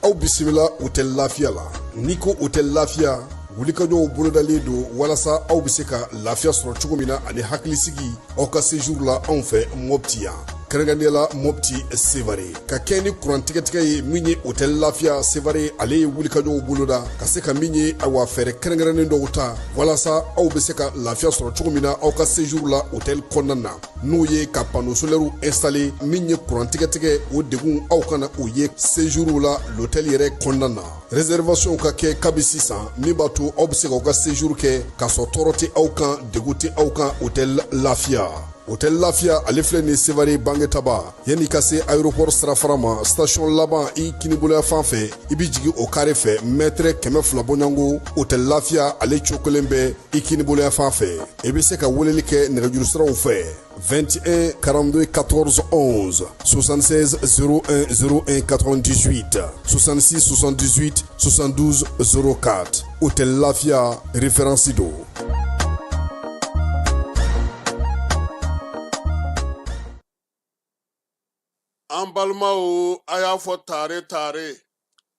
Aw bisimila Hôtel Lafiya la. N'i ko Hôtel Lafiya, wulikajɔw bolodalen don walasa aw bɛ se ka lafiya sɔrɔ cogo min na ani hakilisigi aw ka séjour la anw fɛ Mopti yan, kɛrɛnkɛrɛnnenya la Mopti Sevare. Ka kɛ ni kuran tigɛtigɛ ye min ye Hôtel Lafiya Sevare, ale ye wulikajɔw boloda ka se ka min ye awa fɛɛrɛ kɛrɛnkɛrɛnnen dɔw ta walasa aw bɛ se ka lafiya sɔrɔ cogo min na aw ka séjour la hôtel kɔnɔna na, n'o ye ka panneau solaire installé. Min ye kuran tigɛtigɛ, o degun aw kana o ye séjour la l'hôtel yɛrɛ kɔnɔna na. Réservation ka kɛ kabi sisan, min b'a to aw bɛ se k'aw ka séjour kɛ k'a sɔrɔ tɔɔrɔ tɛ aw kan, degun tɛ aw kan. Hôtel Lafiya, Hôtel Lafiya, ale filɛ nin Sevare Bangetaba, yanni ka se aéroport sirafara ma, station laban i kiniboloya fan fɛ, i bɛ jigin o carré fɛ, mètre 200 bɔɲɔgɔnko, Hôtel Lafiya ale cokolen bɛ i kiniboloya fan fɛ. I bɛ se ka weleli kɛ nɛgɛjuru siraw fɛ: 21 42 14 11, 76 01 01 98, 66 78 72 04. Hôtel Lafiya, référence don. An balimaw, a y'a fɔ tare tare,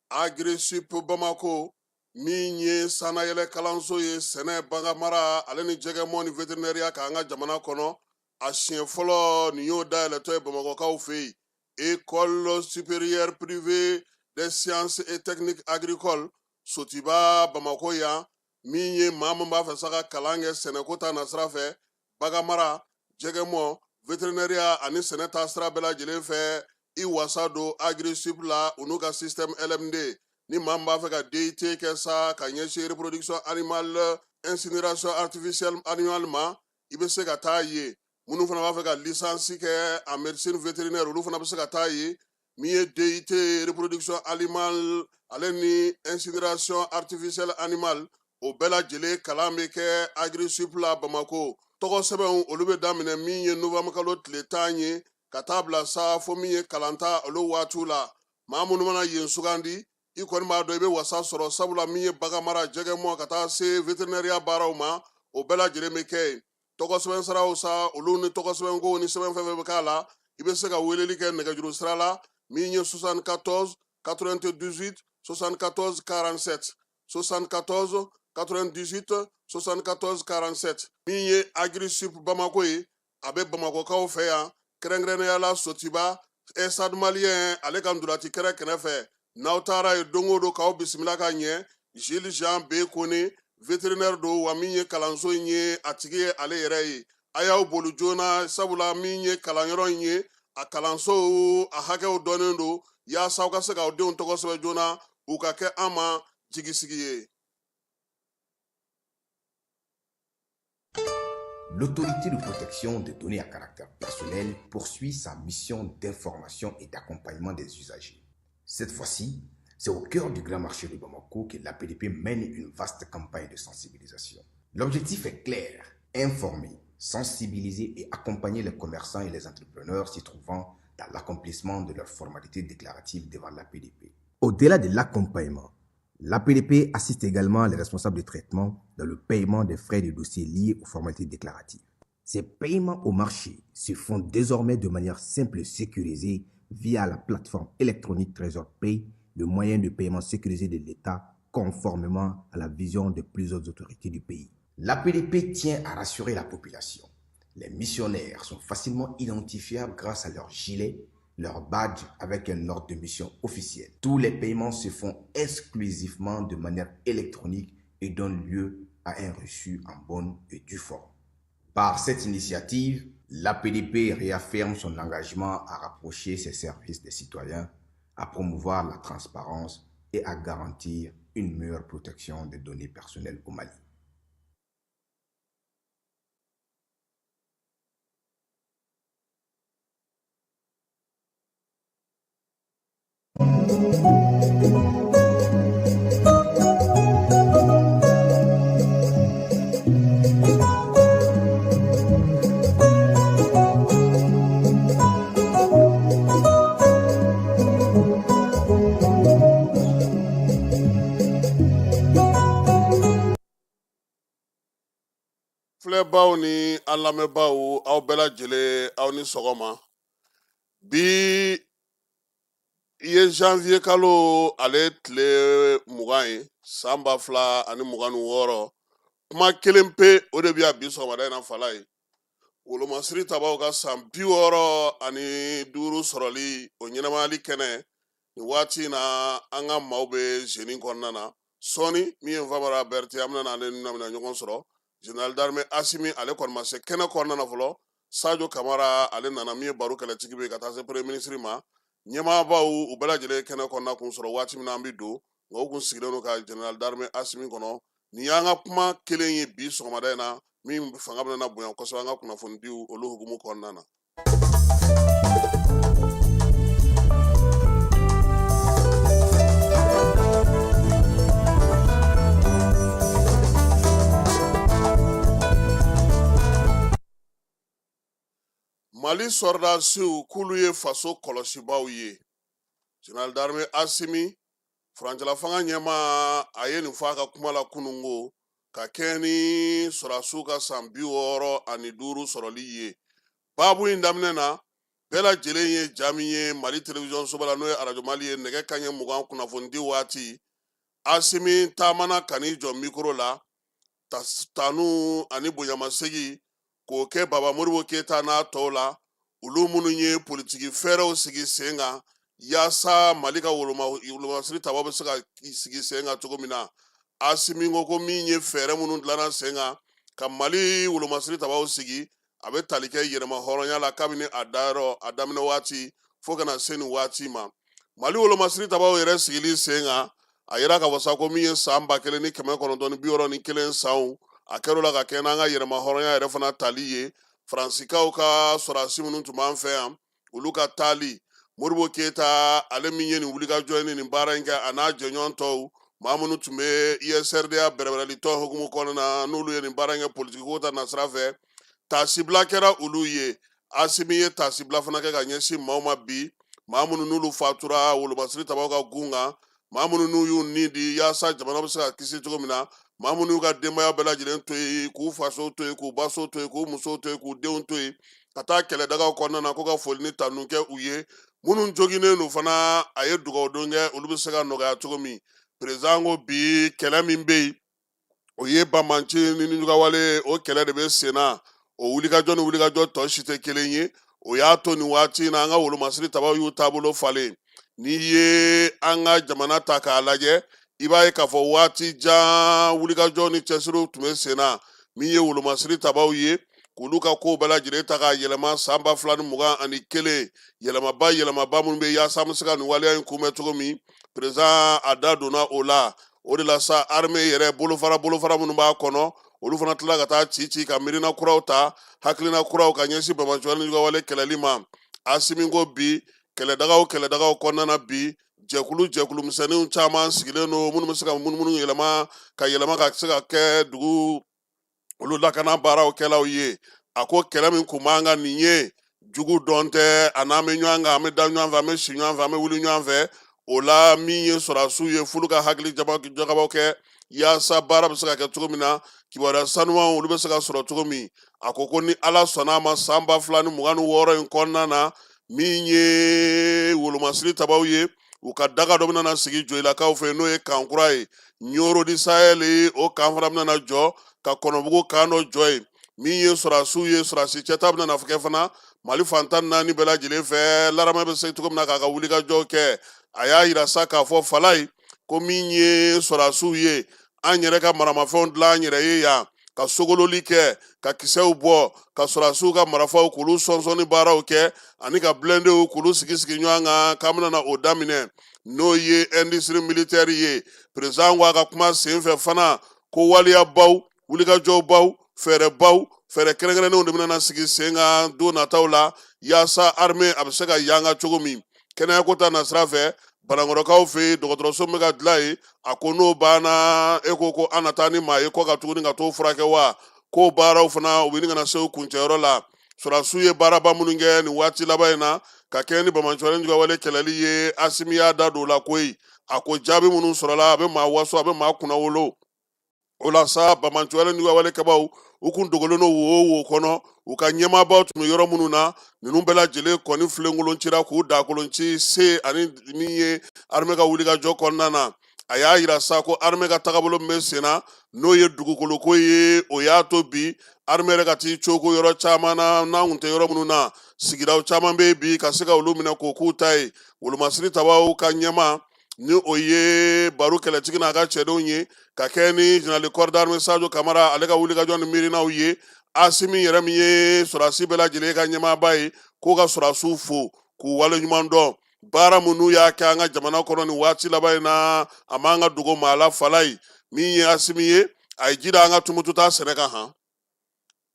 Agrisip Bamako, min ye sannayɛlɛ kalanso ye sɛnɛ, baganmara ale ni jɛgɛmɔ ni vétérinaire k'an ka jamana kɔnɔ, a siɲɛ fɔlɔ nin y'o dayɛlɛtɔ ye Bamakɔkaw fɛ yen. École supérieure privée des sciences et techniques agricoles, Sotiba, Bamako yan. Min ye maa min b'a fɛ sa ka kalan kɛ sɛnɛko ta nasira fɛ, baganmara, jɛgɛmɔ, vétérinaire ani sɛnɛ ta sira bɛɛ lajɛlen fɛ, i wasa don Agrisip la, u n'u ka système LMD. Ni maa min b'a fɛ ka DUT kɛ sa ka ɲɛsin reproduction animale, incinération artificielle animale ma, i bɛ se ka taa yen. Minnu fana b'a fɛ ka licence kɛ en médecine vétérinaire, olu fana bɛ se ka taa yen. Min ye DUT reproduction animale ale ni incinération artificielle animale, o bɛɛ lajɛlen kalan bɛ kɛ Agrisip la Bamako. Tɔgɔ sɛbɛnw, olu bɛ daminɛ min ye novembre kalo tile 10 ye ka taa bila sa fo min ye kalanta olu waatiw la. Maa minnu mana yen sugandi, i kɔni b'a dɔn i bɛ wasa sɔrɔ, sabula min ye baganmara, jɛgɛmɔ ka taa se vétérinaire baaraw ma, o bɛɛ lajɛlen bɛ kɛ yen. Tɔgɔ sɛbɛn siraw sa, olu ni tɔgɔ sɛbɛnko ni sɛbɛn fɛn fɛn bɛ k'a la, i bɛ se ka weleli kɛ nɛgɛjuru sira la min ye 74 98 74 47, 74 98 74 47. Min ye Agrisip Bamako ye, a bɛ Bamakɔkaw fɛ yan, kɛrɛnkɛrɛnnenya la Sotiba, Stade Malien ale ka ndolati kɛrɛ kɛrɛfɛ. N'aw taara yen don o don, k'aw bisimila ka ɲɛ. Gilles Jean B Kone, vétérinaire don, wa min ye kalanso in ye, a tigi ye ale yɛrɛ ye. A y'aw boli joona, sabula min ye kalanyɔrɔ in ye, a kalanso a hakɛw dɔnnen don, yaasa aw ka se k'aw denw tɔgɔ sɛbɛn joona, u ka kɛ an ma jigisigi ye. L'autorité de protection des données à caractère personnel poursuit sa mission d'information et d'accompagnement des usagers. Cette fois-ci, c'est au cœur du grand marché de Bamako que l'APDP mène une vaste campagne de sensibilisation. L'objectif est clair: informer, sensibiliser et accompagner les commerçants et les entrepreneurs s'y trouvant dans l'accomplissement de leurs formalités déclaratives devant l'APDP. Au-delà de l'accompagnement, l'APDP assiste également les responsables de traitement dans le paiement des frais de dossier liés aux formalités déclaratives. Ces paiements au marché se font désormais de manière simple et sécurisée via la plateforme électronique Trésor Pay, le moyen de paiement sécurisé de l'État conformément à la vision de plusieurs autorités du pays. L'APDP tient à rassurer la population. Les missionnaires sont facilement identifiables grâce à leur gilet, leur badge avec un ordre de mission officiel. Tous les paiements se font exclusivement de manière électronique et donnent lieu à un reçu en bonne et due forme. Par cette initiative, l'APDP réaffirme son engagement à rapprocher ses services des citoyens, à promouvoir la transparence et à garantir une meilleure protection des données personnelles au Mali. Filɛbaw ni an lamɛnbaaw, aw bɛɛ lajɛlen, aw ni sɔgɔma. Bi ye janvier kalo ale tile 20 ye, san 2026. Kuma kelen pe o de bɛ yan bi sɔgɔmada in na, fala ye wolomasiri tabaw ka san 65 sɔrɔli o ɲɛnamayali kɛnɛ. Nin waati in na, an ka maaw bɛ jeûne kɔnɔna na. Sɔɔni, min ye Nfamara Berete, an bɛna n'ale na ɲɔgɔn sɔrɔ. Général d'armée Asimi, ale kɔni ma se kɛnɛ kɔnɔna na fɔlɔ. Sajo Kamara, ale nana, min ye baro kɛlɛtigi bɛ ka taa se premier ministre ma. Ɲɛmaabaw, u bɛɛ lajɛlen kɛnɛ kɔnɔna kun sɔrɔ waati min na an bɛ don, nka u kun sigilen don ka général d'armée Asimi kɔnɔ. Nin y'an ka kuma kelen ye bi sɔgɔmada in na, min fanga bɛna bonya kosɛbɛ an ka kunnafonidiw olu hukumu kɔnɔna na. Mali sɔrɔdasiw k'olu ye faso kɔlɔsibaaw ye. Général d'armée Asimi, furancɛla fanga ɲɛmaa, a ye nin fɔ a ka kuma la kununko ka kɛɲɛ ni sɔrɔdasiw ka san 65 sɔrɔli ye. Baabu in daminɛ na, bɛɛ lajɛlen ye ja min ye Mali télévision soba la, n'o ye Arajo Mali ye, nɛgɛ kanɲɛ 20 kunnafonidi waati, Asimi taamana ka n'i jɔ mikoro la, tanu ani bonyamasegin k'o kɛ Baba Modibo Keyita n'a tɔw la, olu minnu ye politiki fɛɛrɛw sigi sen kan yaasa Mali ka wolomasiri tabaw bɛ se ka sigi sen kan cogo min na. Asimi ko ko min ye fɛɛrɛ minnu dilanna sen kan ka Mali wolomasiri tabaw sigi, a bɛ tali kɛ yɛrɛma hɔrɔnya la kabini a dayɔrɔ a daminɛ waati fo ka na se nin waati ma. Mali wolomasiri tabaw yɛrɛ sigili sen kan, a yira k'a fɔ sa ko min ye san 1961 sanw, a kɛr'o la ka kɛ n'an ka yɛrɛma hɔrɔnya yɛrɛ fana tali ye. Faransikaw ka sɔrɔdasi minnu tun b'an fɛ yan, olu ka taali, Modibo Keyita, ale min ye nin wulikajɔ ni nin baara in kɛ, a n'a jɛɲɔgɔn tɔw, maa minnu tun bɛ USRDA bɛrɛbɛrɛli tɔn hukumu kɔnɔna na, n'olu ye nin baara in kɛ politikiko ta nasira fɛ, taasibila kɛra olu ye. Asimi ye taasibila fana kɛ ka ɲɛsin maaw ma bi, maa minnu n'olu fatura wolomasiri tabaw ka gun kan, maa minnu n'u y'u ni di yaasa jamana bɛ se ka kisi cogo min na, maa minnu y'u ka denbaya bɛɛ lajɛlen to yen, k'u faso to yen, k'u baso to yen, k'u musow to yen, k'u denw to yen, ka taa kɛlɛdagaw kɔnɔna na, ko ka foli ni tanu kɛ u ye. Minnu joginnen don fana, a ye dugawudon kɛ olu bɛ se ka nɔgɔya cogo min. Perezidan ko bi kɛlɛ min bɛ yen, o ye banbanci ni nijuguyawale, o kɛlɛ de bɛ sen na. O wulikajɔ ni wulikajɔ tɔ si tɛ kelen ye. O y'a to nin waati in na, an ka wolomasiri tabaw y'u taabolo falen. N'i ye an ka jamana ta k'a lajɛ, i b'a ye k'a fɔ waati jan wulikajɔ ni cɛsiriw tun bɛ sen na. Min ye wolomasiri tabaw ye, k'olu ka kow bɛɛ lajɛlen ta k'a yɛlɛma san 2021, yɛlɛmaba yɛlɛmaba minnu bɛ yaasa an bɛ se ka nin waleya in kunbɛn cogo min, perezidan a da donna o la. O de la sa, armée yɛrɛ bolofara bolofara minnu b'a kɔnɔ, olu fana tila ka taa ci ci ka miirina kuraw ta, hakilina kuraw ka ɲɛsin banbaanciwale ni juguyawale kɛlɛli ma. Asimi ko bi kɛlɛdagaw kɛlɛdagaw kɔnɔna na, bi jɛkulu jɛkulu misɛnninw caman sigilen don minnu bɛ se ka munumunu yɛlɛma ka yɛlɛma ka se ka kɛ dugu olu lakana baaraw kɛlaw ye. A ko kɛlɛ min kun b'an kan nin ye, jugu dɔn tɛ a n'an bɛ ɲɔgɔn kan, an bɛ da ɲɔgɔn fɛ, an bɛ si ɲɔgɔn fɛ, an bɛ wuli ɲɔgɔn fɛ. O la, min ye sɔrɔdasiw ye, f'olu ka hakili jagabɔ kɛ yaasa baara bɛ se ka kɛ cogo min na, kibaruya sanumanw olu bɛ se ka sɔrɔ cogo min. A ko ko ni Ala sɔnna a ma, san 2026 in kɔnɔna na, min ye wolomasiri tabaw ye, u ka daga dɔ bɛna sigi Joyilakaw fɛ, n'o ye camp kura ye Nioro du Sahel. O camp fana bɛna jɔ ka Kɔnɔbugu camp dɔ jɔ yen. Min ye sɔrɔdasiw ye, sɔrɔdasi cɛta bɛna kɛ fana Mali fan 14 bɛɛ lajɛlen fɛ, l'armée bɛ se cogo min na k'a ka wulikajɔ kɛ. A y'a yira sa k'a fɔ fala ye ko min ye sɔrɔdasiw ye, an yɛrɛ ka maramafɛnw dilan an yɛrɛ ye yan, Ka sogololi kɛ, ka kisɛw bɔ, ka sɔrɔdasiw ka marifaw k'olu sɔnsɔnni baaraw kɛ, ani ka blindéw k'olu sigi sigi ɲɔgɔn kan, k'an bɛna na o daminɛ, n'o ye industrie militaire ye. Président ko a ka kuma senfɛ fana ko waleyabaw, wulikajɔbaw, fɛɛrɛbaw, fɛɛrɛ kɛrɛnkɛrɛnnenw de bɛna sigi sen kan don nataw la, yaasa armée a bɛ se ka yanga cogo min. Kɛnɛyako ta nasira fɛ, Banankɔrɔkaw fɛ yen, dɔgɔtɔrɔso min bɛ ka dilan yen, a ko n'o banna, e ko ko an na taa ni maa ye kɔ kan tuguni ka t'o furakɛ wa? K'o baaraw fana, u bɛ ɲini ka na se u kuncɛyɔrɔ la. Sɔrɔdasiw ye baaraba minnu kɛ nin waati laban in na ka kɛɲɛ ni banbaanciwale juguwale kɛlɛli ye, Asimi y'a da don o la koyi. A ko jaabi minnu sɔrɔla, a bɛ maa waso, a bɛ maa kunnawolo. O la sa, banbaanciwale juguwale kɛbaaw, u kun dogolen don wo o wo kɔnɔ, u ka ɲɛmaabaw tun bɛ yɔrɔ minnu na, ninnu bɛɛ lajɛlen kɔni filenkolon cira k'u dakolon ci se ani min ye armée ka wulikajɔ kɔnɔna na. A y'a yira sa ko armée ka tagabolo min bɛ sen na, n'o ye dugukoloko ye, o y'a to bi armée yɛrɛ ka t'i coko yɔrɔ caman na n'an kun tɛ yɔrɔ minnu na. Sigidaw caman bɛ bi ka se ka olu minɛ k'o k'u ta ye. Wolomasiri tabaw ka ɲɛmaa, ni o ye Baru kɛlɛtigi n'a ka cɛdenw ye, ka kɛ ni général corps d'armée Sadio Kamara, ale ka wulikajɔ ni miirinaw ye. Asimi yɛrɛ min ye sɔrɔdasi bɛɛ lajɛlen ka ɲɛmaaba ye, k'o ka sɔrɔdasiw fo k'u waleɲuman dɔn baara minnu y'a kɛ an ka jamana kɔnɔ nin waati laban in na. A m'an ka dogo maa la fala ye. Min ye Asimi ye, a ye ji da an ka Tumutu ta sɛnɛ kan han.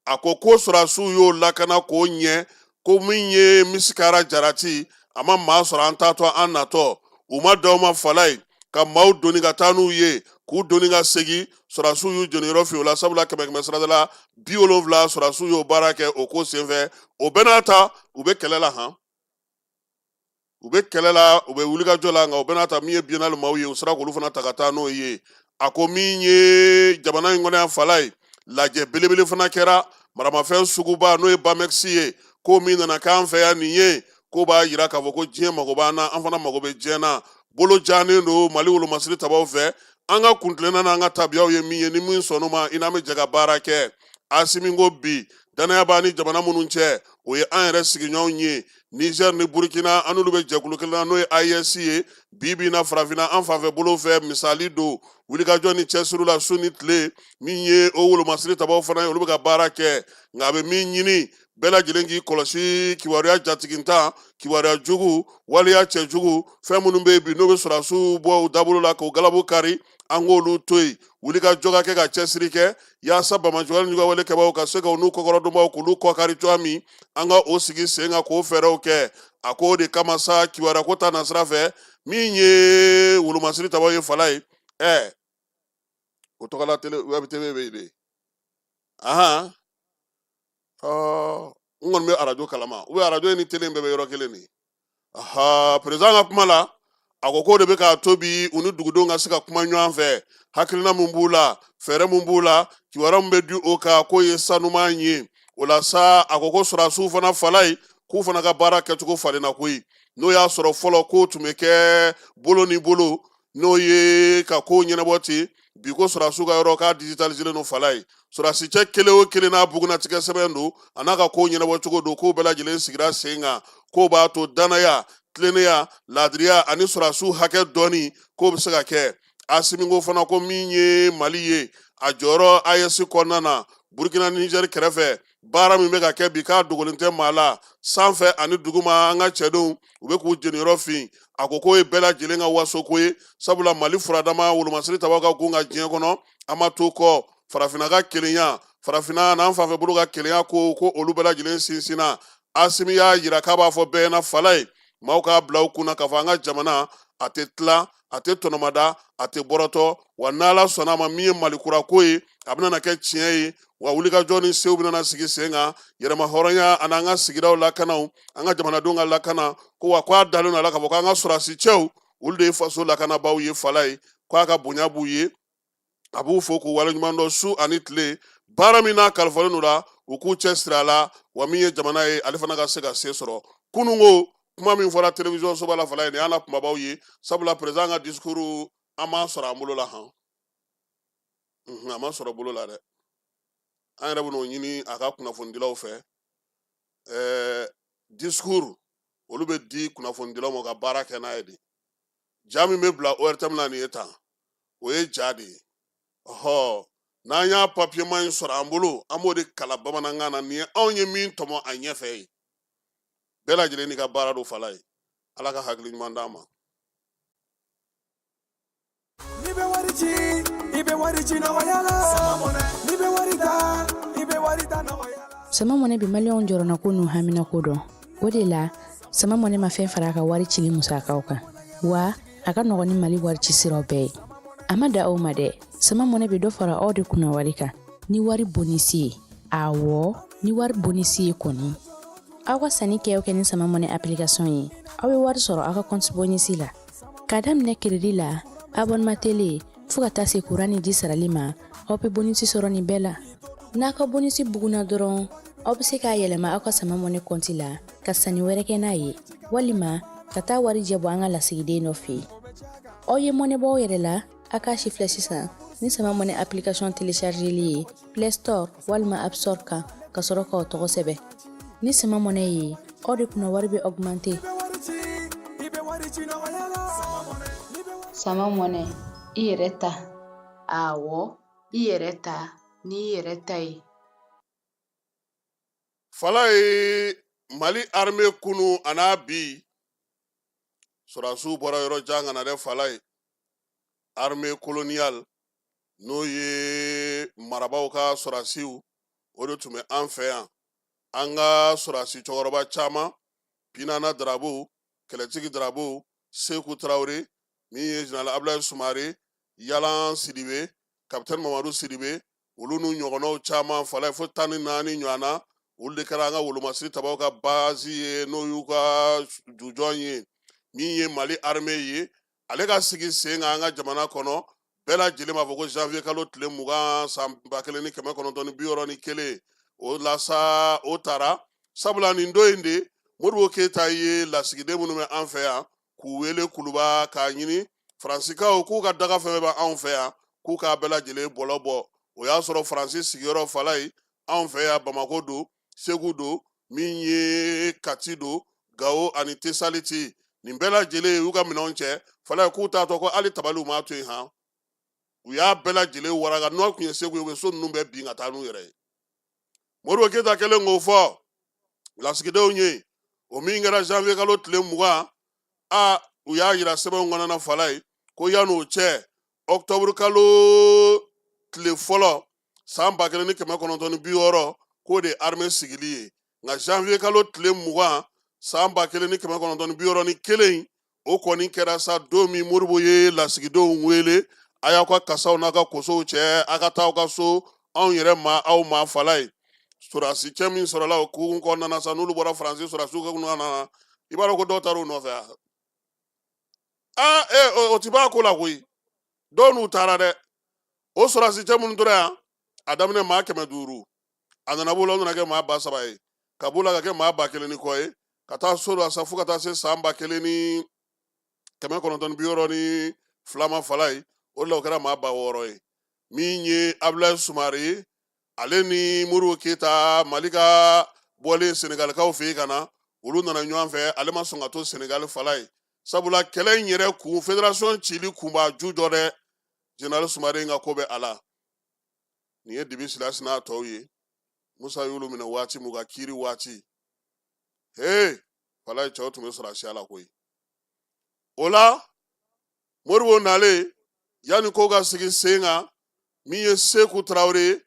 A ko ko sɔrɔdasiw y'o lakana k'o ɲɛ, ko min ye misikara jarati, a ma maa sɔrɔ an taatɔ an natɔ. U ma dan o ma fala ye, ka maaw doni ka taa n'u ye, k'u doni ka segin. Sɔrɔdasiw y'u jeniyɔrɔ fin o la, sabula kɛmɛ kɛmɛ sarada la 70, sɔrɔdasiw y'o baara kɛ o ko senfɛ. O bɛɛ n'a ta, u bɛ kɛlɛ la han, u bɛ kɛlɛ la, u bɛ wulikajɔ la, nka o bɛɛ n'a ta, min ye biennale maaw ye, u sera k'olu fana ta ka taa n'o ye. A ko min ye jamana in kɔnɔ yan fala ye, lajɛ belebele fana kɛra maramafɛn suguba, n'o ye Bamɛkisi ye, ko min nana k'an fɛ yan nin ye, ko b'a yira k'a fɔ ko diɲɛ mago b'an na, an fana mago bɛ diɲɛ na. Bolo jannen don Mali wolomasiri tabaw fɛ. An ka kuntilenna n'an ka tabiyaw ye min ye, ni min sɔnn'o ma, i n'an bɛ jɛ ka baara kɛ. Asimi ko bi danaya b'an ni jamana minnu cɛ, o ye an yɛrɛ sigiɲɔgɔnw ye, Niger ni Burkina, an n'olu bɛ jɛkulu kelen na, n'o ye AES ye. Bi bi in na, farafinna an fanfɛ bolo fɛ, misali don wulikajɔ ni cɛsiri la su ni tile. Min ye o wolomasiri tabaw fana ye, olu bɛ ka baara kɛ, nka a bɛ min ɲini bɛɛ lajɛlen k'i kɔlɔsi kibaruya jatigintan, kibaruya jugu, waleya cɛjugu, fɛn minnu bɛ yen bi n'o bɛ sɔrɔdasiw bɔ u dabolo la k'o galabu kari, an k'olu to yen. Wulikajɔ ka kɛ ka cɛsiri kɛ yaasa banbaanciwale juguwale kɛbaaw ka se ka u n'u kɔkɔrɔdonbaw k'olu kɔkari cogoya min, an ka o sigi sen kan k'o fɛɛrɛw kɛ. A ko o de kama sa, kibaruya ko ta nasira fɛ, min ye wolomasiri tabaw ye fala ye, o tɔgɔla tele web tv bɛ yen de. Ahan, ɔ n kɔni bɛ arajo kalama, u bɛ arajo ni tele bɛɛ bɛ yɔrɔ kelen de ye. Aha, président ka kuma la, a ko k'o de bɛ k'a to bi u ni dugudenw ka se ka kuma ɲɔgɔn fɛ, hakilina min b'u la, fɛɛrɛ min b'u la, kibaruya min bɛ di o kan, k'o ye sanuman ye. O la sa, a ko ko sɔrɔdasiw fana fala ye, k'u fana ka baara kɛcogo falenna koyi. N'o y'a sɔrɔ fɔlɔ k'o tun bɛ kɛ bolo ni bolo, n'o ye ka ko ɲɛnabɔ ten, bi ko sɔrɔdasiw ka yɔrɔ k'a digitaliselen don fala ye. Sɔrɔdasi cɛ kelen o kelen n'a bugunnatigɛ sɛbɛn don, a n'a ka ko ɲɛnabɔ cogo don, k'o bɛɛ lajɛlen sigira sen kan, k'o b'a to danaya, tilennenya, laadiriya ani sɔrɔdasiw hakɛ dɔnni, k'o bɛ se ka kɛ. Asimi ko fana ko min ye Mali ye, a jɔyɔrɔ AES kɔnɔna na, Burkina ni Niger kɛrɛfɛ, baara min bɛ ka kɛ bi, k'a dogolen tɛ maa la, sanfɛ ani duguma, an ka cɛdenw u bɛ k'u jeniyɔrɔ fin. A ko k'o ye bɛɛ lajɛlen ka waso ko ye, sabula Mali furadama wolomasiri tabaw ka gun ka diɲɛ kɔnɔ, an ma to kɔ. Farafinna ka kelenya, farafinna n'an fanfɛ bolo ka kelenya, ko ko olu bɛɛ lajɛlen sinsinna. Asimi y'a yira k'a b'a fɔ bɛɛ ɲɛna fala ye, maaw k'a bila u kunna k'a fɔ an ka jamana a tɛ tila, a tɛ tɔnɔmada, a tɛ bɔrɔtɔ. Wa n'Ala sɔnna a ma, min ye Mali kura ko ye, a bɛna kɛ tiɲɛ ye. Wa wulikajɔ ni sew bɛna sigi sen kan, yɛrɛma hɔrɔnya ani an ka sigidaw lakanaw, an ka jamanadenw ka lakana ko. Wa ko a dalen don a la k'a fɔ k'an ka sɔrɔdasi cɛw, olu de ye faso lakanabaaw ye fala ye, k'a ka bonya b'u ye, a b'u fo k'u waleɲuman dɔn su ani tile. Baara min n'a kalifalen don la, u k'u cɛ siri a la. Wa min ye jamana ye, ale fana ka se ka se sɔrɔ. Kununko kuma min fɔra télévision soba la fala ye, nin y'an na kumabaw ye, sabula président ka discours an m'a sɔrɔ an bolo la han. A ma sɔrɔ bolo la dɛ. An yɛrɛ bɛn'o ɲini a ka kunnafonidilaw fɛ. Discours olu bɛ di kunnafonidilaw ma ka baara kɛ n'a ye de. Ja min bɛ bila ORTM la nin ye tan, o ye ja de ye. Ɔhɔ, N'an y'a papiyema in sɔrɔ an bolo, an b'o de kalan bamanankan na. Nin ye anw ye min tɔmɔ a ɲɛfɛ ye. Bɛɛ lajɛlen n'i ka baara don, fala ye. Ala ka hakili ɲuman d'an ma. N'i bɛ wari ci, i bɛ wari ci nɔgɔya la. N'i bɛ wari ta, i bɛ wari ta nɔgɔya la. Sama Mɔnɛ bɛ Maliyɛnw jɔrɔnako n'u haminako dɔn. O de la, Sama Mɔnɛ ma fɛn fara a ka wari cili musakaw kan, wa a ka nɔgɔn ni Mali wari ci siraw bɛɛ ye. A ma dan o ma dɛ, Sama Mɔnɛ bɛ dɔ fara aw de kunna wari kan ni wari bonisi ye. Awɔ, ni wari bonisi ye kɔni. Aw ka sanni kɛ o kɛ ni Sama Mɔnɛ application ye, aw bɛ wari sɔrɔ aw ka compte bonisi la. K'a daminɛ crédit la, abonnement télé, fo ka taa se kuran ni ji sarali ma, aw bɛ bonisi sɔrɔ nin bɛɛ la. N'a ka bonisi bugunna dɔrɔn, aw bɛ se k'a yɛlɛma aw ka Sama Mɔnɛ kɔnti la ka sanni wɛrɛ kɛ n'a ye, walima ka taa warijɛ bɔ an ka lasigiden dɔ fɛ yen. Aw ye mɔnɛ bɔ aw yɛrɛ la, a k'a sifilɛ sisan ni Sama Mɔnɛ application téléchargeli ye Play Store walima App Store kan, ka sɔrɔ k'aw tɔgɔ sɛbɛn. Ni Sama Mɔnɛ ye, aw de kunna wari bɛ augmenter. Sama Mɔnɛ, i yɛrɛ ta. Awɔ, i yɛrɛ ta n'i yɛrɛ ta ye. Fala ye, Mali armée kunu a n'a bi, sɔrɔdasiw bɔra yɔrɔ jan ka na dɛ. Fala ye, armée coloniale, n'o ye marabaw ka sɔrɔdasiw, o de tun bɛ an fɛ yan. An ka sɔrɔdasi cɛkɔrɔba caman, Pinana Darabo, Kɛlɛtigi Darabo, Seku Tarawele, min ye général Abulayi Sumare, Yalan Sidibe, capitaine Mamadu Sidibe, olu n'u ɲɔgɔnnaw caman, fala ye, fo 14 ɲɔgɔn na, olu de kɛra an ka wolomasiri tabaw ka base ye, n'o y'u ka jujɔn ye. Min ye Mali armée ye, ale ka sigi sen kan an ka jamana kɔnɔ, bɛɛ lajɛlen b'a fɔ ko janvier kalo tile 20, san 1961, o la sa o taara. Sabula nin don in de, Modibo Keyita ye lasigiden minnu bɛ an fɛ yan k'u wele Kuluba, k'a ɲini Faransikaw k'u ka daga fɛn fɛn bɛ anw fɛ yan, k'u k'a bɛɛ lajɛlen bɔlɔ bɔ. O y'a sɔrɔ Faransi sigiyɔrɔ, fala ye, anw fɛ yan, Bamako don, Segu don, min ye Kati don, Gawo ani Tesaliti, nin bɛɛ lajɛlen y'u ka minɛnw cɛ, fala ye, k'u taatɔ ko hali tabaliw m'a to yen han. U y'a bɛɛ lajɛlen waraka. N'o tun ye Segu ye, u bɛ so ninnu bɛɛ bin ka taa n'u yɛrɛ ye. Modibo Keyita kɛlen k'o fɔ lasigidenw ye, o min kɛra janvier kalo tile 20, a u y'a yira sɛbɛnw kɔnɔna na, fala ye, ko yan'o cɛ, octobre kalo tile fɔlɔ, san 1960, k'o de ye armée sigili ye. Nka janvier kalo tile 20, san 1961, o kɔni kɛra sa don min Modibo ye lasigidenw wele: a y'aw ka kasaw n'a ka kosow cɛ, a ka taa aw ka so, anw yɛrɛ ma aw ma. Fala ye, sɔrɔdasi cɛ min sɔrɔla o kun kɔnɔna na sa, n'olu bɔra Faransi sɔrɔdasiw ka kunna na, i b'a dɔn ko dɔw taara u nɔfɛ. Aa ee, o ti b'a ko la koyi. Dɔw n'u taara dɛ. O sɔrɔdasi cɛ minnu tora yan, a daminɛ maa 500, a nana b'o la, o nana kɛ maa 3000 ye, ka b'o la ka kɛ maa 1000 ni kɔ ye, ka taa so la sa fo ka taa se san 1962 ma. Fala ye, o de la o kɛra maa 6000 ye. Min ye Abulayi Sumare ye, ale ni Modibo Keyita, Mali ka bɔlen Senegalikaw fɛ yen ka na, olu nana ɲɔgɔn fɛ. Ale ma sɔn ka to Senegali, fala ye, sabula kɛlɛ in yɛrɛ kun, fédération cili kun b'a ju jɔ dɛ. Général Sumare in ka ko bɛ a la. Nin ye Dibi Silasi n'a tɔw ye, Musa y'olu minɛ waati mun ka kiiri waati, he, fala ye, cɛw tun bɛ sɔrɔdasiya la koyi. O la Modibo nalen, yanni ko ka sigi sen kan, min ye Seku Tarawele ye,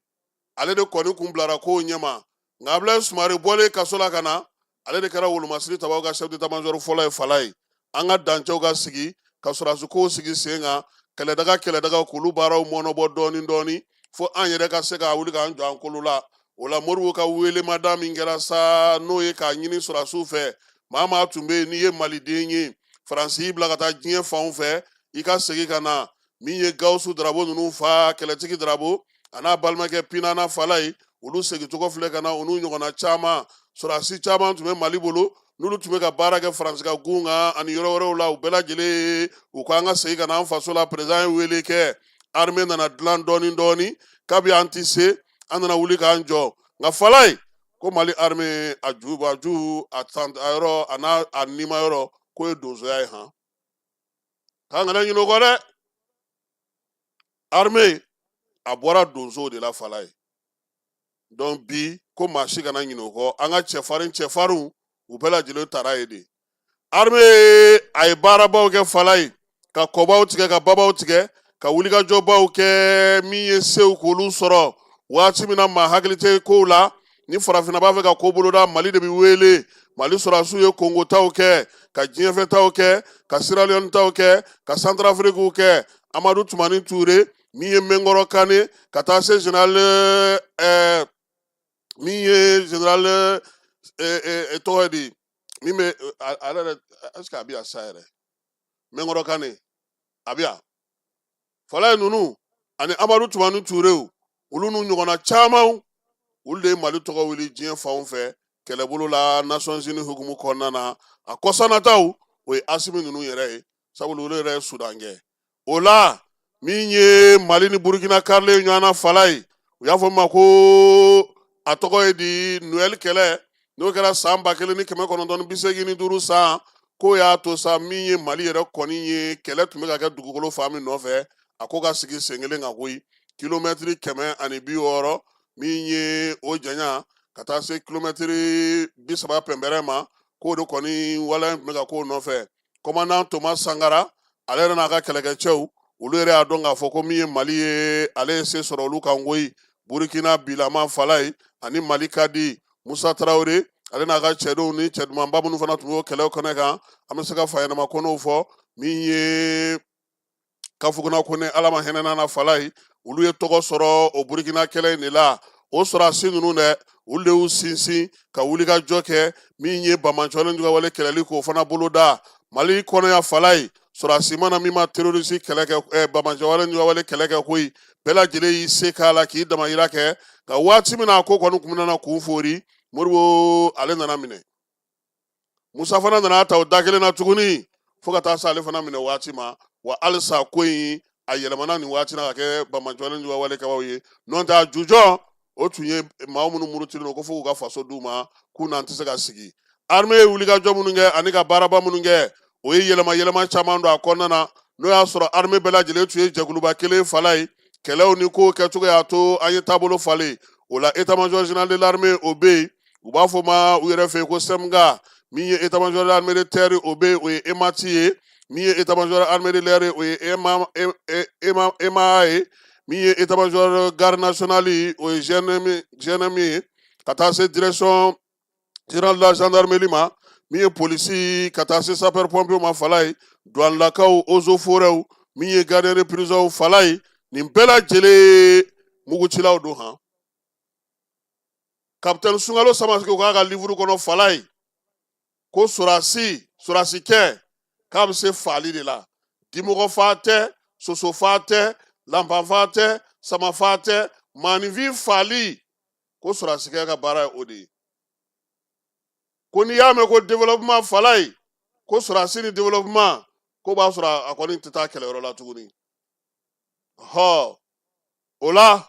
ale de kɔni kun bilara kow ɲɛma. Nka Abulayi Sumare bɔlen kaso la ka na, ale de kɛra wolomasiri tabaw ka chef d'état major fɔlɔ ye. Fala ye, an ka dancɛw ka sigi ka sɔrɔdasi kow sigi sen kan, kɛlɛdaga kɛlɛdaga k'olu baaraw mɔnɔbɔ dɔɔni dɔɔni, fo an yɛrɛ ka se ka wuli k'an jɔ an kolo la. O la Modibo ka welemada min kɛra sa, n'o ye k'a ɲini sɔrɔdasiw fɛ, maa maa tun bɛ yen n'i ye maliden ye, Faransi y'i bila ka taa diɲɛ fanw fɛ, i ka segin ka na. Min ye Gawusu Darabo ninnu fa, Kɛlɛtigi Darabo, a n'a balimakɛ Pinana, fala ye, olu segincogo filɛ ka na. U n'u ɲɔgɔnna caman, sɔrɔdasi caman tun bɛ Mali bolo, n'olu tun bɛ ka baara kɛ Faransi ka gun kan ani yɔrɔ wɛrɛw la, u bɛɛ lajɛlen u ko an ka segin ka na an faso la. Président ye wele kɛ, armée nana dilan dɔɔni dɔɔni. Kabi an ti se, an nana wuli k'an jɔ. Nka fala ye, ko Mali armée a ju a ju a tan a yɔrɔ a n'a a nima yɔrɔ, k'o ye donsoya ye han. K'an kana ɲinɛ o kɔ dɛ. Armée A bɔra donsow de la Falaye. Donc bi ko maa si kana ɲinɛ o kɔ. An ka cɛfarin cɛfarinw, u bɛɛ lajɛlen taara yen de. Armée, a ye baarabaw kɛ Falaye, ka kɔbaw tigɛ, ka babaw tigɛ, ka wulikajɔbaw kɛ. Min ye sew k'olu sɔrɔ waati min na, maa hakili tɛ kow la ni farafinna b'a fɛ ka ko boloda, Mali de bɛ wele. Mali sɔrɔdasiw ye Kongo taw kɛ, ka diɲɛfɛ taw kɛ, ka Sierra Leone taw kɛ, ka Centrafrique kɛ. Amadu Tumani Ture, min ye Mɛnkɔrɔ Kane, ka taa se général min ye général tɔgɔ ye di, min bɛ ale yɛrɛ, est ce que a bɛ yan sa yɛrɛ? Mɛnkɔrɔ Kane a bɛ yan Falaye. Ninnu ani Amadu Tumani Turew, olu n'u ɲɔgɔnna camanw, olu de ye Mali tɔgɔ wuli diɲɛ fanw fɛ kɛlɛbolo la, Nations Unies hukumu kɔnɔna na. A kɔsannataw, o ye Asimi ninnu yɛrɛ ye, sabula olu yɛrɛ ye Sudan kɛ. O la, min ye Mali ni Burukina karilen ɲɔgɔn na Falaye, u y'a fɔ ma ko a tɔgɔ ye di, Noël kɛlɛ, n'o kɛra san 1985 san. K'o y'a to sa, min ye Mali yɛrɛ kɔni ye, kɛlɛ tun bɛ ka kɛ dugukolo fan min nɔfɛ, a ko ka sigi sen kelen kan koyi. Kilomɛtiri 160 min ye o janya, ka taa se kilomɛtiri 30 pɛnpɛrɛ ma, k'o de kɔni waleya tun bɛ ka k'o nɔfɛ. Commandant Thomas Sankara, ale yɛrɛ n'a ka kɛlɛkɛcɛw, olu yɛrɛ y'a dɔn k'a fɔ ko min ye Mali ye, ale ye se sɔrɔ olu kan koyi. Burukina bilama Falaye ani Mali ka di Musa Tarawele, ale n'a ka cɛdenw ni cɛ dumanba minnu fana tun b'o kɛlɛw kɛnɛ kan, an bɛ se ka Fayɛnɛma Kɔnɛw fɔ, min ye Kafuguna Kɔnɛ, Ala ma hinɛ na Falaye, olu ye tɔgɔ sɔrɔ o Burukina kɛlɛ in de la. O sɔrɔdasi ninnu dɛ, olu de y'u sinsin ka wulikajɔ kɛ min ye banbaanciwale juguwale kɛlɛli k'o fana boloda Mali kɔnɔ yan Falaye. Sɔrɔdasi mana min ma terroriste kɛlɛ kɛ, banbaanciwale juguwale kɛlɛ kɛ koyi, bɛɛ lajɛlen y'i se k'a la k'i damayira kɛ. Nka waati min na a ko kɔni kun bɛna kun foori, Modibo ale nana minɛ. Musa fana nana ta o da kelen na tuguni, fo ka taa se ale fana minɛ waati ma. Wa halisa ko in a yɛlɛmana nin waati na ka kɛ banbaanciwale juguwale kɛbaaw ye. N'o tɛ, a jujɔn o tun ye maa minnu murutilen don ko fo k'u ka faso d'u ma, k'u n'an tɛ se ka sigi. Armée ye wulikajɔ minnu kɛ ani ka baaraba minnu kɛ, o ye yɛlɛma yɛlɛma caman don a kɔnɔna na. N'o y'a sɔrɔ armée bɛɛ lajɛlen tun ye jɛkuluba kelen Falaye, kɛlɛw ni kow kɛcogo y'a to an ye taabolo falen o la. État major général de l'armée, o bɛ yen, u b'a fɔ ma u yɛrɛ fɛ yen ko CEMGA. Min ye état major de l'armée de terre, o bɛ yen, o ye EMATI ye. Min ye état major armée de l'air, o ye EMA, EMA ye. Min ye état major garde nationale, o ye GNM, GNM ye, ka taa se direction générale de la gendarmerie ma. Min ye polisi, ka taa se sapeur pompier ma Falaye, douanelakaw, eaux et forêts, min ye gardien de prison Falaye, nin bɛɛ lajɛlen mugucilaw don han. Capitaine Sunkalo Samaseke k'a ka livre kɔnɔ Falaye, ko sɔrɔdasi, sɔrɔdasikɛ k'a bɛ se faali de la. Dimɔgɔ fa tɛ, soso fa tɛ, lanpan fa tɛ, sama fa tɛ, maaninfin faali, ko sɔrɔdasikɛ ka baara ye o de ye. Ko n'i y'a mɛn ko développement Falaye, ko sɔrɔdasi ni développement, ko b'a sɔrɔ a kɔni tɛ taa kɛlɛyɔrɔ la tuguni. Hɔ, o la,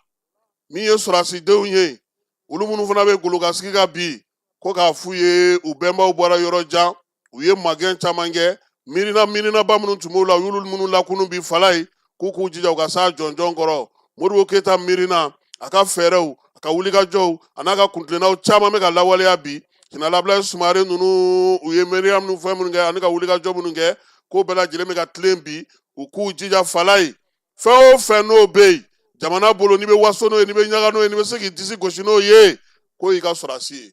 min ye sɔrɔdasidenw ye, olu minnu fana bɛ golokasigi ka bi, ko k'a f'u ye, u bɛnbaw bɔra yɔrɔ jan, u ye magɛn caman kɛ, miirina miirinaba minnu tun b'u la, u y'olu minnu lakunu bi Falaye, k'u k'u jija u ka s'a jɔnjɔn kɔrɔ. Modibo Keyita miirina, a ka fɛɛrɛw, a ka wulikajɔw, a n'a ka kuntilennaw caman bɛ ka lawaleya bi. Général Abulayi Sumare ninnu, u ye miiriya minnu, fɛn minnu kɛ ani ka wulikajɔ minnu kɛ, k'o bɛɛ lajɛlen bɛ ka tilen bi. U k'u jija Falaye, fɛn o fɛn n'o bɛ yen jamana bolo, n'i bɛ waso n'o ye, n'i bɛ ɲaga n'o ye, n'i bɛ se k'i disi gosi n'o ye, k'o y'i ka sɔrɔdasi ye.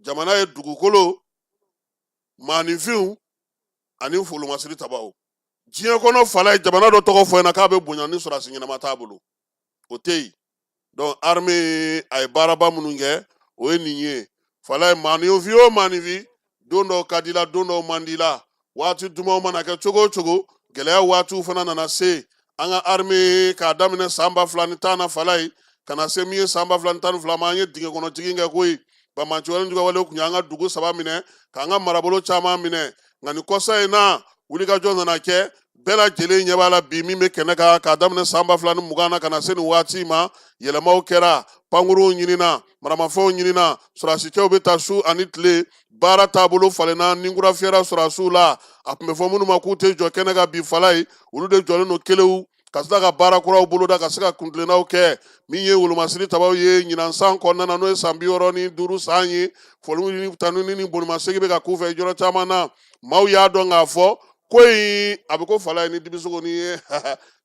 Jamana ye dugukolo, maaninfinw ani folomasiri tabaw. Diɲɛ kɔnɔ Falaye, jamana dɔ tɔgɔ fɔ ɲɛna k'a bɛ bonya ni sɔrɔdasi ɲɛnama t'a bolo, o tɛ yen. Donc armée, a ye baaraba minnu kɛ, o ye nin ye Falaye. Maaninfin o maaninfin, don dɔw ka di la, don dɔw man di la, waati dumanw mana kɛ cogo o cogo, gɛlɛya waatiw fana nana se an ka armée. K'a daminɛ san 2010 na Falaye, ka na se min ye san 2012 ma, an ye dingɛ kɔnɔ jigin kɛ koyi. Banbaanci wale juguwale tun y'an ka dugu saba minɛ, k'an ka marabolo caman minɛ. Nka nin kɔsa in na, wulikajɔ nana kɛ, bɛɛ lajɛlen ɲɛ b'a la bi min bɛ kɛnɛ kan. K'a daminɛ san 2020 na ka na se nin waati ma, yɛlɛmaw kɛra, pankurunw ɲinina, maramafɛnw ɲinina, sɔrɔdasicɛw bɛ taa su ani tile, baara taabolo falenna, ni kura fiyɛra sɔrɔdasiw la. A tun bɛ fɔ minnu ma k'u tɛ jɔ kɛnɛ kan bi Falaye, olu de jɔlen don kelew. Ka tila ka baara kuraw boloda, ka se ka kuntilennaw kɛ. Min ye wolomasiri tabaw ye ɲinan san kɔnɔna na, n'o ye san 65 san ye, foli ni tanuni ni bolimasegin bɛ ka k'u fɛ yɔrɔ caman na. Maaw y'a dɔn k'a fɔ ko in a bɛ ko fala ye ni dibisogo ni ye.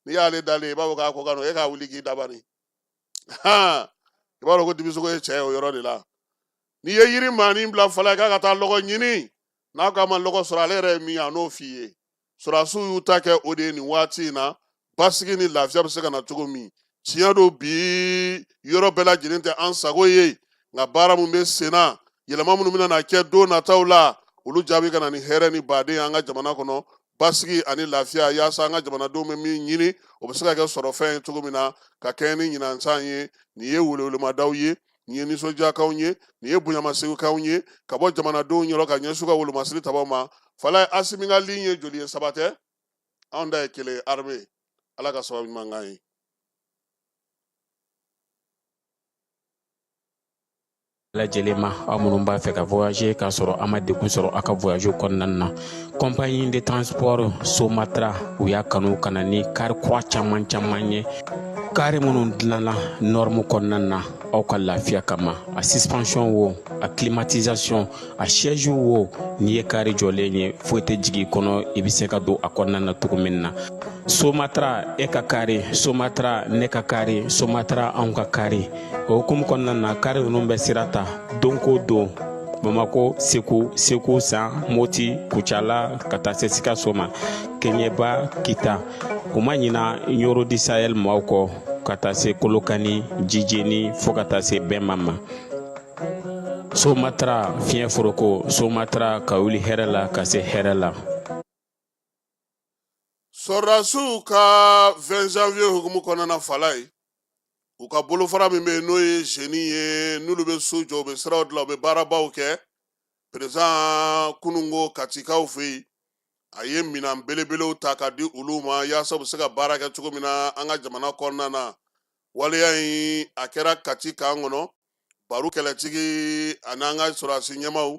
N'i y'ale dalen, i b'a fɔ k'a ko ka nɔgɔn, e k'a wuli k'i dabani, i b'a dɔn ko dibisogo ye cɛ ye o yɔrɔ de la. N'i ye yiri maanin bila fala ye k'a ka taa lɔgɔ ɲini, n'a ko a ma lɔgɔ sɔrɔ, ale yɛrɛ ye min ye, a n'o f'i ye. Sɔrɔdasiw y'u ta kɛ o de ye nin waati in na, basigi ni lafiya bɛ se ka na cogo min. Tiɲɛ don, bi yɔrɔ bɛɛ lajɛlen tɛ an sago ye, nka baara min bɛ sen na, yɛlɛma minnu bɛna na kɛ don nataw la, olu jaabi ka na ni hɛrɛ ni baden ye an ka jamana kɔnɔ, basigi ani lafiya, yaasa an ka jamanadenw bɛ min ɲini, o bɛ se ka kɛ sɔrɔfɛn ye cogo min na ka kɛɲɛ ni ɲinan san ye. Nin ye weleweledaw ye, nin ye nisɔndiyakanw ye, nin ye bonyamasegin ye ka bɔ jamanadenw yɔrɔ ka ɲɛsin u ka wolomasiri tabaw ma. Falaye, Asimi ka ligne ye joli ye? Saba tɛ? Anw ta ye kelen ye, armée. Ala ka sababu ɲuman k'an ye. Lajɛlen ma, aw minnu b'a fɛ ka voyager k'a sɔrɔ a ma degun sɔrɔ aw ka voyage kɔnɔna na, compagnie de transport Somatra, u y'a kanu ka na ni kari kura caman caman ye, kari minnu dilanna norme kɔnɔna na aw ka lafiya kama. A suspension wo, a climatisation, a siège wo, n'i ye kari jɔlen ye, foyi tɛ jigin i kɔnɔ, i bɛ se ka don a kɔnɔna na cogo min na. Somatra, e ka kari Somatra, ne ka kari Somatra, anw ka kari. O hukumu kɔnɔna na, kari ninnu bɛ sira ta don ko don, Bamako, Segu, Segu San, Moti, Kucala, ka taa se Sikaso ma, Keɲeba, Kita. U ma ɲina Ɲoro du Sahel maaw kɔ, ka taa se Kolokani, Jijeni, fo ka taa se Bɛnma ma. Somatra, fiɲɛ foroko Somatra, ka wuli hɛrɛ la ka se hɛrɛ la. Sɔrɔdasiw ka 20 janvier hukumu kɔnɔna na, Falaye, u ka bolofara min bɛ yen, n'o ye génie ye, n'olu bɛ so jɔ, u bɛ siraw dilan, u bɛ baarabaw kɛ, président kununko Katikaw fɛ yen, a ye minan belebelew ta ka di olu ma yaasa u bɛ se ka baara kɛ cogo min na an ka jamana kɔnɔna na. Waleya in, a kɛra Kati kan kɔnɔ. Baro kɛlɛtigi ani an ka sɔrɔdasi ɲɛmaaw,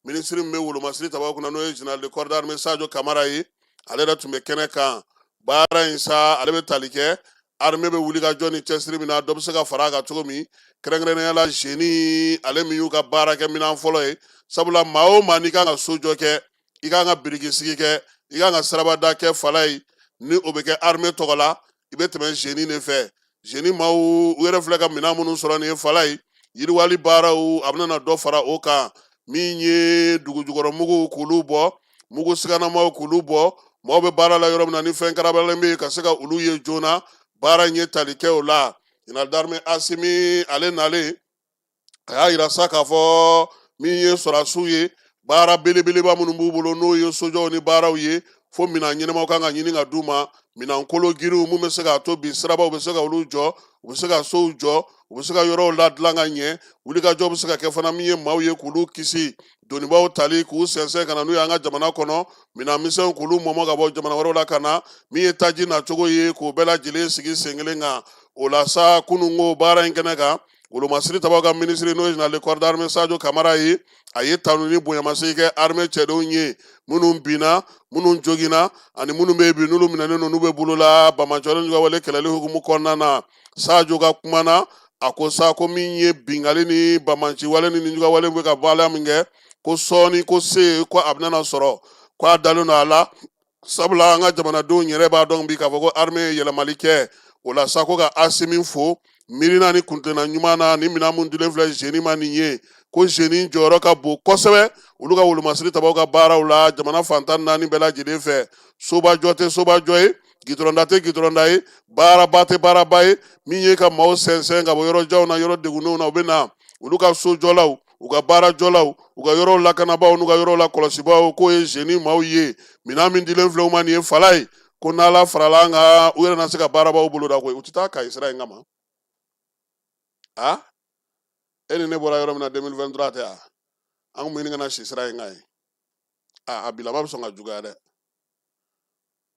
minisiri min bɛ wolomasiri tabaw kunna, n'o ye général de corps d'armée Sadio Kamara ye, ale yɛrɛ tun bɛ kɛnɛ kan. Baara in sa, ale bɛ tali kɛ armée bɛ wuli ka jɔ ni cɛsiri min na, dɔ bɛ se ka fara a kan cogo min, kɛrɛnkɛrɛnnenya la génie, ale min y'u ka baarakɛminɛn fɔlɔ ye. Sabula maa o maa n'i kan ka sojɔ kɛ, i kan ka biriki sigi kɛ, i kan ka sirabada kɛ, Falaye, ni o bɛ kɛ armée tɔgɔ la, i bɛ tɛmɛ génie de fɛ. Génie maaw, u yɛrɛ filɛ ka minɛn minnu sɔrɔ nin ye, Falaye, yiriwali baaraw, a bɛna na dɔ fara o kan. Min ye dugujukɔrɔ muguw k'olu bɔ, mugu siganamaw k'olu bɔ, maaw bɛ baara la yɔrɔ min na, ni fɛn karabalen bɛ yen, ka se ka olu ye joona, baara in ye tali kɛ o la. Général d'armée Asimi, ale nalen, a y'a yira sa k'a fɔ min ye sɔrɔdasiw ye, baara belebeleba minnu b'u bolo, n'o ye sojɔw ni baaraw ye, fo minɛn ɲɛnamaw kan ka ɲini ka d'u ma, minɛn kolo girinw mun bɛ se k'a to bi sirabaw bɛ se ka olu jɔ, u bɛ se ka sow jɔ, u bɛ se ka yɔrɔw ladilan ka ɲɛ. Wulikajɔ bɛ se ka kɛ fana min ye maaw ye k'olu kisi donibaw tali k'u sɛnsɛn ka na n'u ye an ka jamana kɔnɔ, minɛn misɛnw k'olu mɔmɔ ka bɔ jamana wɛrɛw la ka na, min ye taji nacogo ye, k'o bɛɛ lajɛlen sigi sen kelen kan. O la sa, kununko baara in kɛnɛ kan, wolomasiri tabaw ka minisiri, n'o ye général de corps d'armée Sadio Kamara ye, a ye tanu ni bonyamasegin kɛ armée cɛdenw ye, minnu binna, minnu joginna, ani minnu bɛ yen bi n'olu minɛnen don, n'u bɛ bolo la banbaanciwale ni wale kɛlɛli hukumu kɔnɔna na. Sadio ka kuma na, a ko sa ko min ye binkanni ni banbaanciwale ni nijuguwale bɛ ka waleya min kɛ, ko sɔɔni ko se ko a bɛna sɔrɔ, ko a dalen don a la, sabula an ka jamanadenw yɛrɛ b'a dɔn bi k'a fɔ ko armée ye yɛlɛmali kɛ. O la sa, ko ka Asimi fo miirina ni kuntilenna ɲuman na ni minɛn mun dilen filɛ génie ma nin ye, ko génie jɔyɔrɔ ka bon kosɛbɛ olu ka wolomasiri tabaw ka baaraw la jamana fan 14 bɛɛ lajɛlen fɛ. Sobajɔ tɛ sobajɔ ye, gitɔrɔnda tɛ gitɔrɔnda ye, baaraba tɛ baaraba ye, min ye ka maaw sɛnsɛn ka bɔ yɔrɔ janw na, yɔrɔ degunnenw na, u bɛ na olu ka sojɔlaw, u ka baarajɔlaw, u ka yɔrɔw lakanabaaw n'u ka yɔrɔw lakɔlɔsibaaw, k'o ye génie maaw ye. Minɛn min dilen filɛ u ma nin ye, Falaye, ko n'Ala farala an kan, u yɛrɛ na se ka baarabaw boloda koyi. U tɛ taa Kayi sira in kama. A e ni ne bɔra yɔrɔ min na 2023 tɛ, a an kun bɛ ɲini ka na si sira in kan yen. A bilama bɛ sɔn ka juguya dɛ.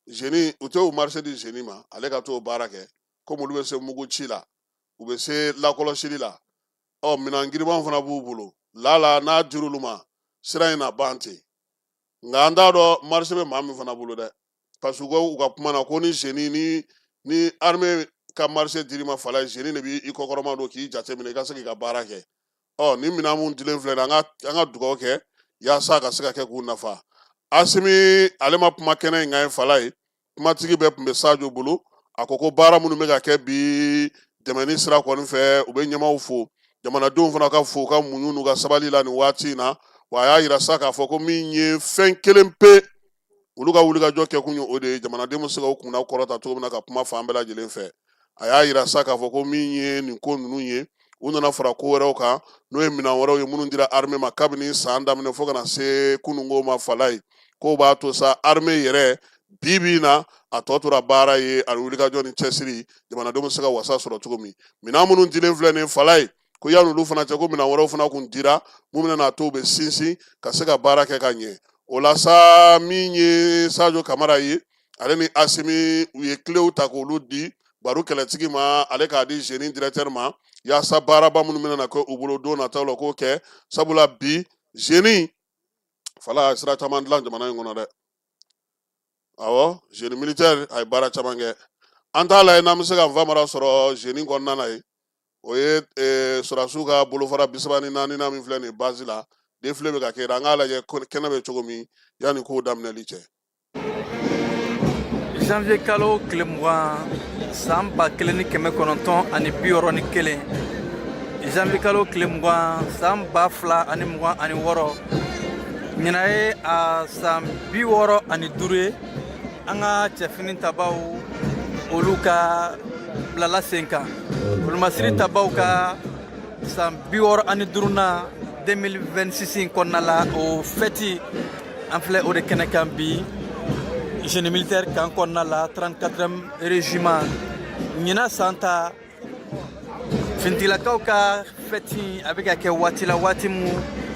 Génie, u tɛ o marché di génie ma, ale ka t'o baara kɛ, komi olu bɛ se mugu ci la, u bɛ se lakɔlɔsili la, ɔ minɛn girimanw fana b'u bolo lala, n'a dir'olu ma, sira in na ban ten. Nka an t'a dɔn marché bɛ maa min fana bolo dɛ, parce que u ka kuma na ko ni génie ni Ni armée ka marché dir'i ma, Falaye, génie de b'i kɔkɔrɔma don k'i jateminɛ i ka se k'i ka baara kɛ. Ɔ ni minɛn mun dilen filɛ nin ye, an ka dugawu kɛ yaasa a ka se ka kɛ k'u nafa. Asimi ale ma kuma kɛnɛ in kan ye, Falaye, kumatigi bɛɛ tun bɛ Sajo bolo. A ko ko baara minnu bɛ ka kɛ bi dɛmɛni sira kɔni fɛ, u bɛ ɲɛmaaw fo, jamanadenw fana ka fo u ka muɲu n'u ka sabali la nin waati in na. Wa a y'a yira sa k'a fɔ ko min ye fɛn kelen pe olu ka wulikajɔ kɛkun ye, o de ye jamanadenw bɛ se ka u kunna kɔrɔta cogo min na ka kuma fan bɛɛ lajɛlen fɛ. A y'a yira sa k'a fɔ ko min ye nin ko ninnu ye, u nana fara ko wɛrɛw kan, n'o ye minɛn wɛrɛw ye minnu dira armée ma kabini san daminɛ fo ka na se kununko ma. Falaye, k'o b'a to sa armée yɛrɛ bi bi in na, a tɔ tora baara ye ani wulikajɔ ni cɛsiri, jamanadenw bɛ se ka wasa sɔrɔ cogo min. Minɛn minnu dilen filɛ nin Falaye, ko yanni olu fana cɛ, ko minɛn wɛrɛw fana kun dira mun bɛna n'a to u bɛ sinsin ka se ka baara kɛ ka ɲɛ. O la sa, min ye Sajo Kamara ye, ale ni Asimi, u ye kilew ta k'olu di baro kɛlɛtigi ma, ale k'a di génie directeur ma, yaasa baaraba minnu bɛna na kɛ u bolo don nataw la, k'o kɛ. Sabula bi génie, Fala, sira caman dilan jamana in kɔnɔ dɛ. Awɔ, génie militaire, a ye baara caman kɛ. An t'a lajɛ n'an bɛ se ka Nfamara sɔrɔ génie kɔnɔna na yen. O ye sɔrɔdasiw ka bolofara 34nan min filɛ nin ye base la, défilé bɛ ka kɛ. An k'a lajɛ kɛnɛ bɛ cogo min yanni kow daminɛli cɛ. Janvier kalo tile 20, san 1961, janvier kalo tile 20, san 2026, ɲinan ye a san 65 ye an ka cɛfini tabaw olu ka bilala sen kan. Wolomasiri tabaw ka san 65nan 2026 in kɔnɔna la, o fɛti an filɛ o de kɛnɛ kan bi, génie militaire camp kɔnɔna la, 34e régiment. Ɲinan san ta finitigilakaw ka fɛti, a bɛ ka kɛ waati la, waati mun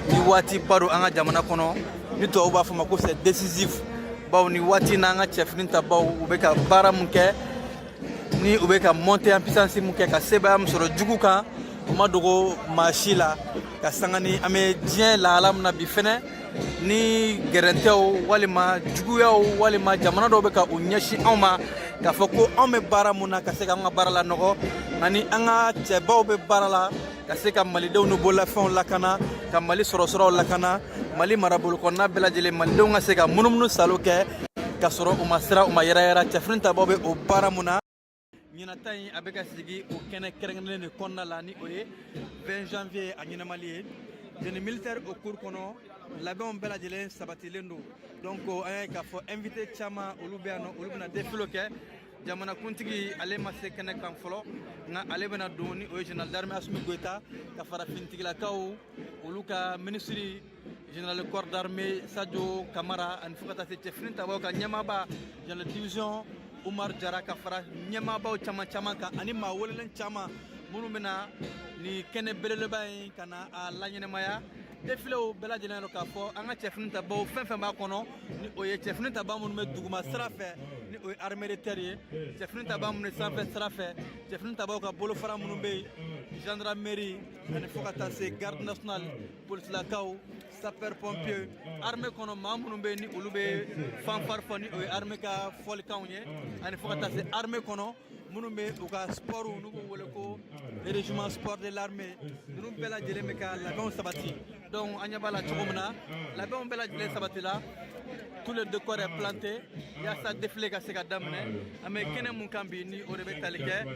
ni waati ba don an ka jamana kɔnɔ, ni tubabu b'a fɔ ma ko c'est décisif, bawo ni waati n'an ka cɛfini tabaw u bɛ ka baara mun kɛ, ni u bɛ ka monter en puissance mun kɛ, ka sebaaya mun sɔrɔ jugu kan, o ma dogo maa si la. Ka sanga ni an bɛ diɲɛ lahala min na bi fɛnɛ, ni gɛrɛntɛw walima juguyaw walima jamana dɔw bɛ ka u ɲɛsin anw ma k'a fɔ ko anw bɛ baara mun na ka se k'an ka baara lanɔgɔ, nka ni an ka cɛbaw bɛ baara la ka se ka malidenw n'u bololafɛnw lakana, ka Mali sɔrɔsɔrɔw lakana, Mali marabolo kɔnɔna bɛɛ lajɛlen, malidenw ka se ka munumunu salo kɛ ka sɔrɔ u ma siran, u ma yɛrɛyɛrɛ. Cɛfini tabaw bɛ o baara mun na, ɲinan ta in a bɛ ka sigi o kɛnɛ kɛrɛnkɛrɛnnen de kɔnɔna la, ni o ye 20 janvier a ɲɛnamali ye. Génie militaire o cour kɔnɔ, labɛnw bɛɛ lajɛlen sabatilen don. Donc an y'a ye k'a fɔ invité caman olu bɛ yan nɔ, olu bɛna défilé kɛ. Jamanakuntigi ale ma se kɛnɛ kan fɔlɔ, nka ale bɛna don, ni o ye général d'armée Assimi Goïta, ka fara finitigilakaw olu ka ministre général corps d'armée Sadio Kamara, ani fo ka taa se cɛfini tabaw ka ɲɛmaaba général division Umar Jara, ka fara ɲɛmaabaw caman caman kan ani maa welelen caman minnu bɛna ni kɛnɛ belebeleba in ka na a laɲɛnɛmaya. Defilew bɛɛ lajɛlen don k'a fɔ an ka cɛfini tabaw fɛn fɛn b'a kɔnɔ, ni o ye cɛfini taba minnu bɛ duguma sira fɛ, ni o ye armée de terre ye, cɛfini taba minnu bɛ sanfɛ sira fɛ, cɛfini tabaw ka bolofara minnu bɛ yen, gendarmerie, ani fo ka taa se garde nationale, polisilakaw, sapeur pompier, armée kɔnɔ maa minnu bɛ yen ni olu bɛ fanfare fɔ, ni o ye armée ka fɔlikanw ye, ani fo ka taa se armée kɔnɔ minnu bɛ u ka sport, n'u b'u wele ko régiment sport de l'armée, ninnu bɛɛ lajɛlen bɛ ka labɛnw sabati. Donc an ɲɛ b'a la cogo min na, labɛnw bɛɛ lajɛlen sabatila, tout le décor est planté yaasa défilé ka se ka daminɛ. An bɛ kɛnɛ mun kan bi, ni o de bɛ tali kɛ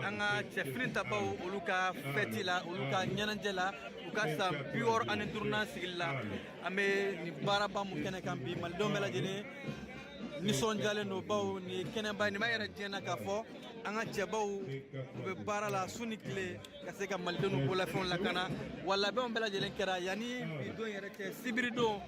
an ka cɛfini tabaw olu ka fɛti la, olu ka ɲɛnajɛ la, u ka san 65nan sigili la, an bɛ nin baaraba mun kɛnɛ kan bi, malidenw bɛɛ lajɛlen nisɔndiyalen don, bawo nin ye kɛnɛba ye, nin b'a yɛrɛ diɲɛ na k'a fɔ an ka cɛbaw u bɛ baara la su ni tile ka se ka malidenw n'u bololafɛnw lakana. Wa labɛnw bɛɛ lajɛlen kɛra yanni bi don yɛrɛ cɛ. Sibiri don,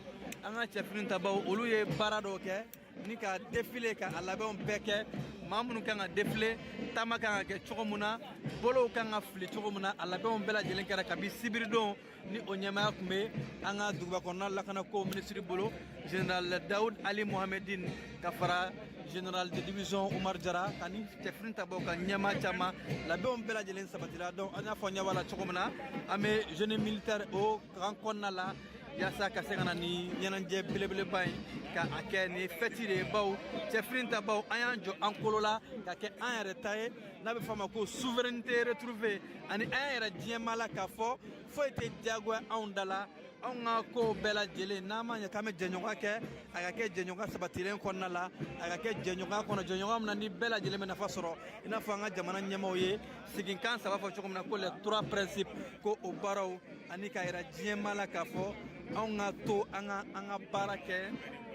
an ka cɛfini tabaw olu ye baara dɔw kɛ ni ka défilé, ka a labɛnw bɛɛ kɛ, maa minnu kan ka défilé, taama kan ka kɛ cogo min na, bolow kan ka fili cogo min na, a labɛnw bɛɛ lajɛlen kɛra kabi sibiri don, ni o ɲɛmaaya tun bɛ an ka duguba kɔnɔna lakanako minisiri bolo, général Daoud Ali Mohamedine, ka fara général de division Umar Jara ka ni cɛfini tabaw ka ɲɛmaa caman. Labɛnw bɛɛ lajɛlen sabatira. Donc an y'a fɔ ɲɛ b'a la cogo min na, an bɛ génie militaire o camp kɔnɔna la. Yaasa ka se ka na ni ɲɛnajɛ belebeleba ye ka a kɛ nin ye fɛti de ye, bawo cɛfini ta, bawo an y'an jɔ an kolo la ka kɛ an yɛrɛ ta ye, n'a bɛ fɔ a ma ko souveraineté retrouvée, ani an y'an yɛrɛ diɲɛmaa la k'a fɔ foyi tɛ diyagoya anw da la. Anw ka kow bɛɛ lajɛlen, n'an ma ɲɛ k'an bɛ jɛɲɔgɔnya kɛ, a ka kɛ jɛɲɔgɔnya sabatilen kɔnɔna la, a ka kɛ jɛɲɔgɔnya kɔnɔ, jɛɲɔgɔnya min na ni bɛɛ lajɛlen bɛ nafa sɔrɔ, i n'a fɔ an ka jamana ɲɛmaaw ye siginkan saba fɔ cogo min na, ko les trois principes, ko o baaraw, ani k'a yira diɲɛmaa la k'a fɔ anw ka to an ka baara kɛ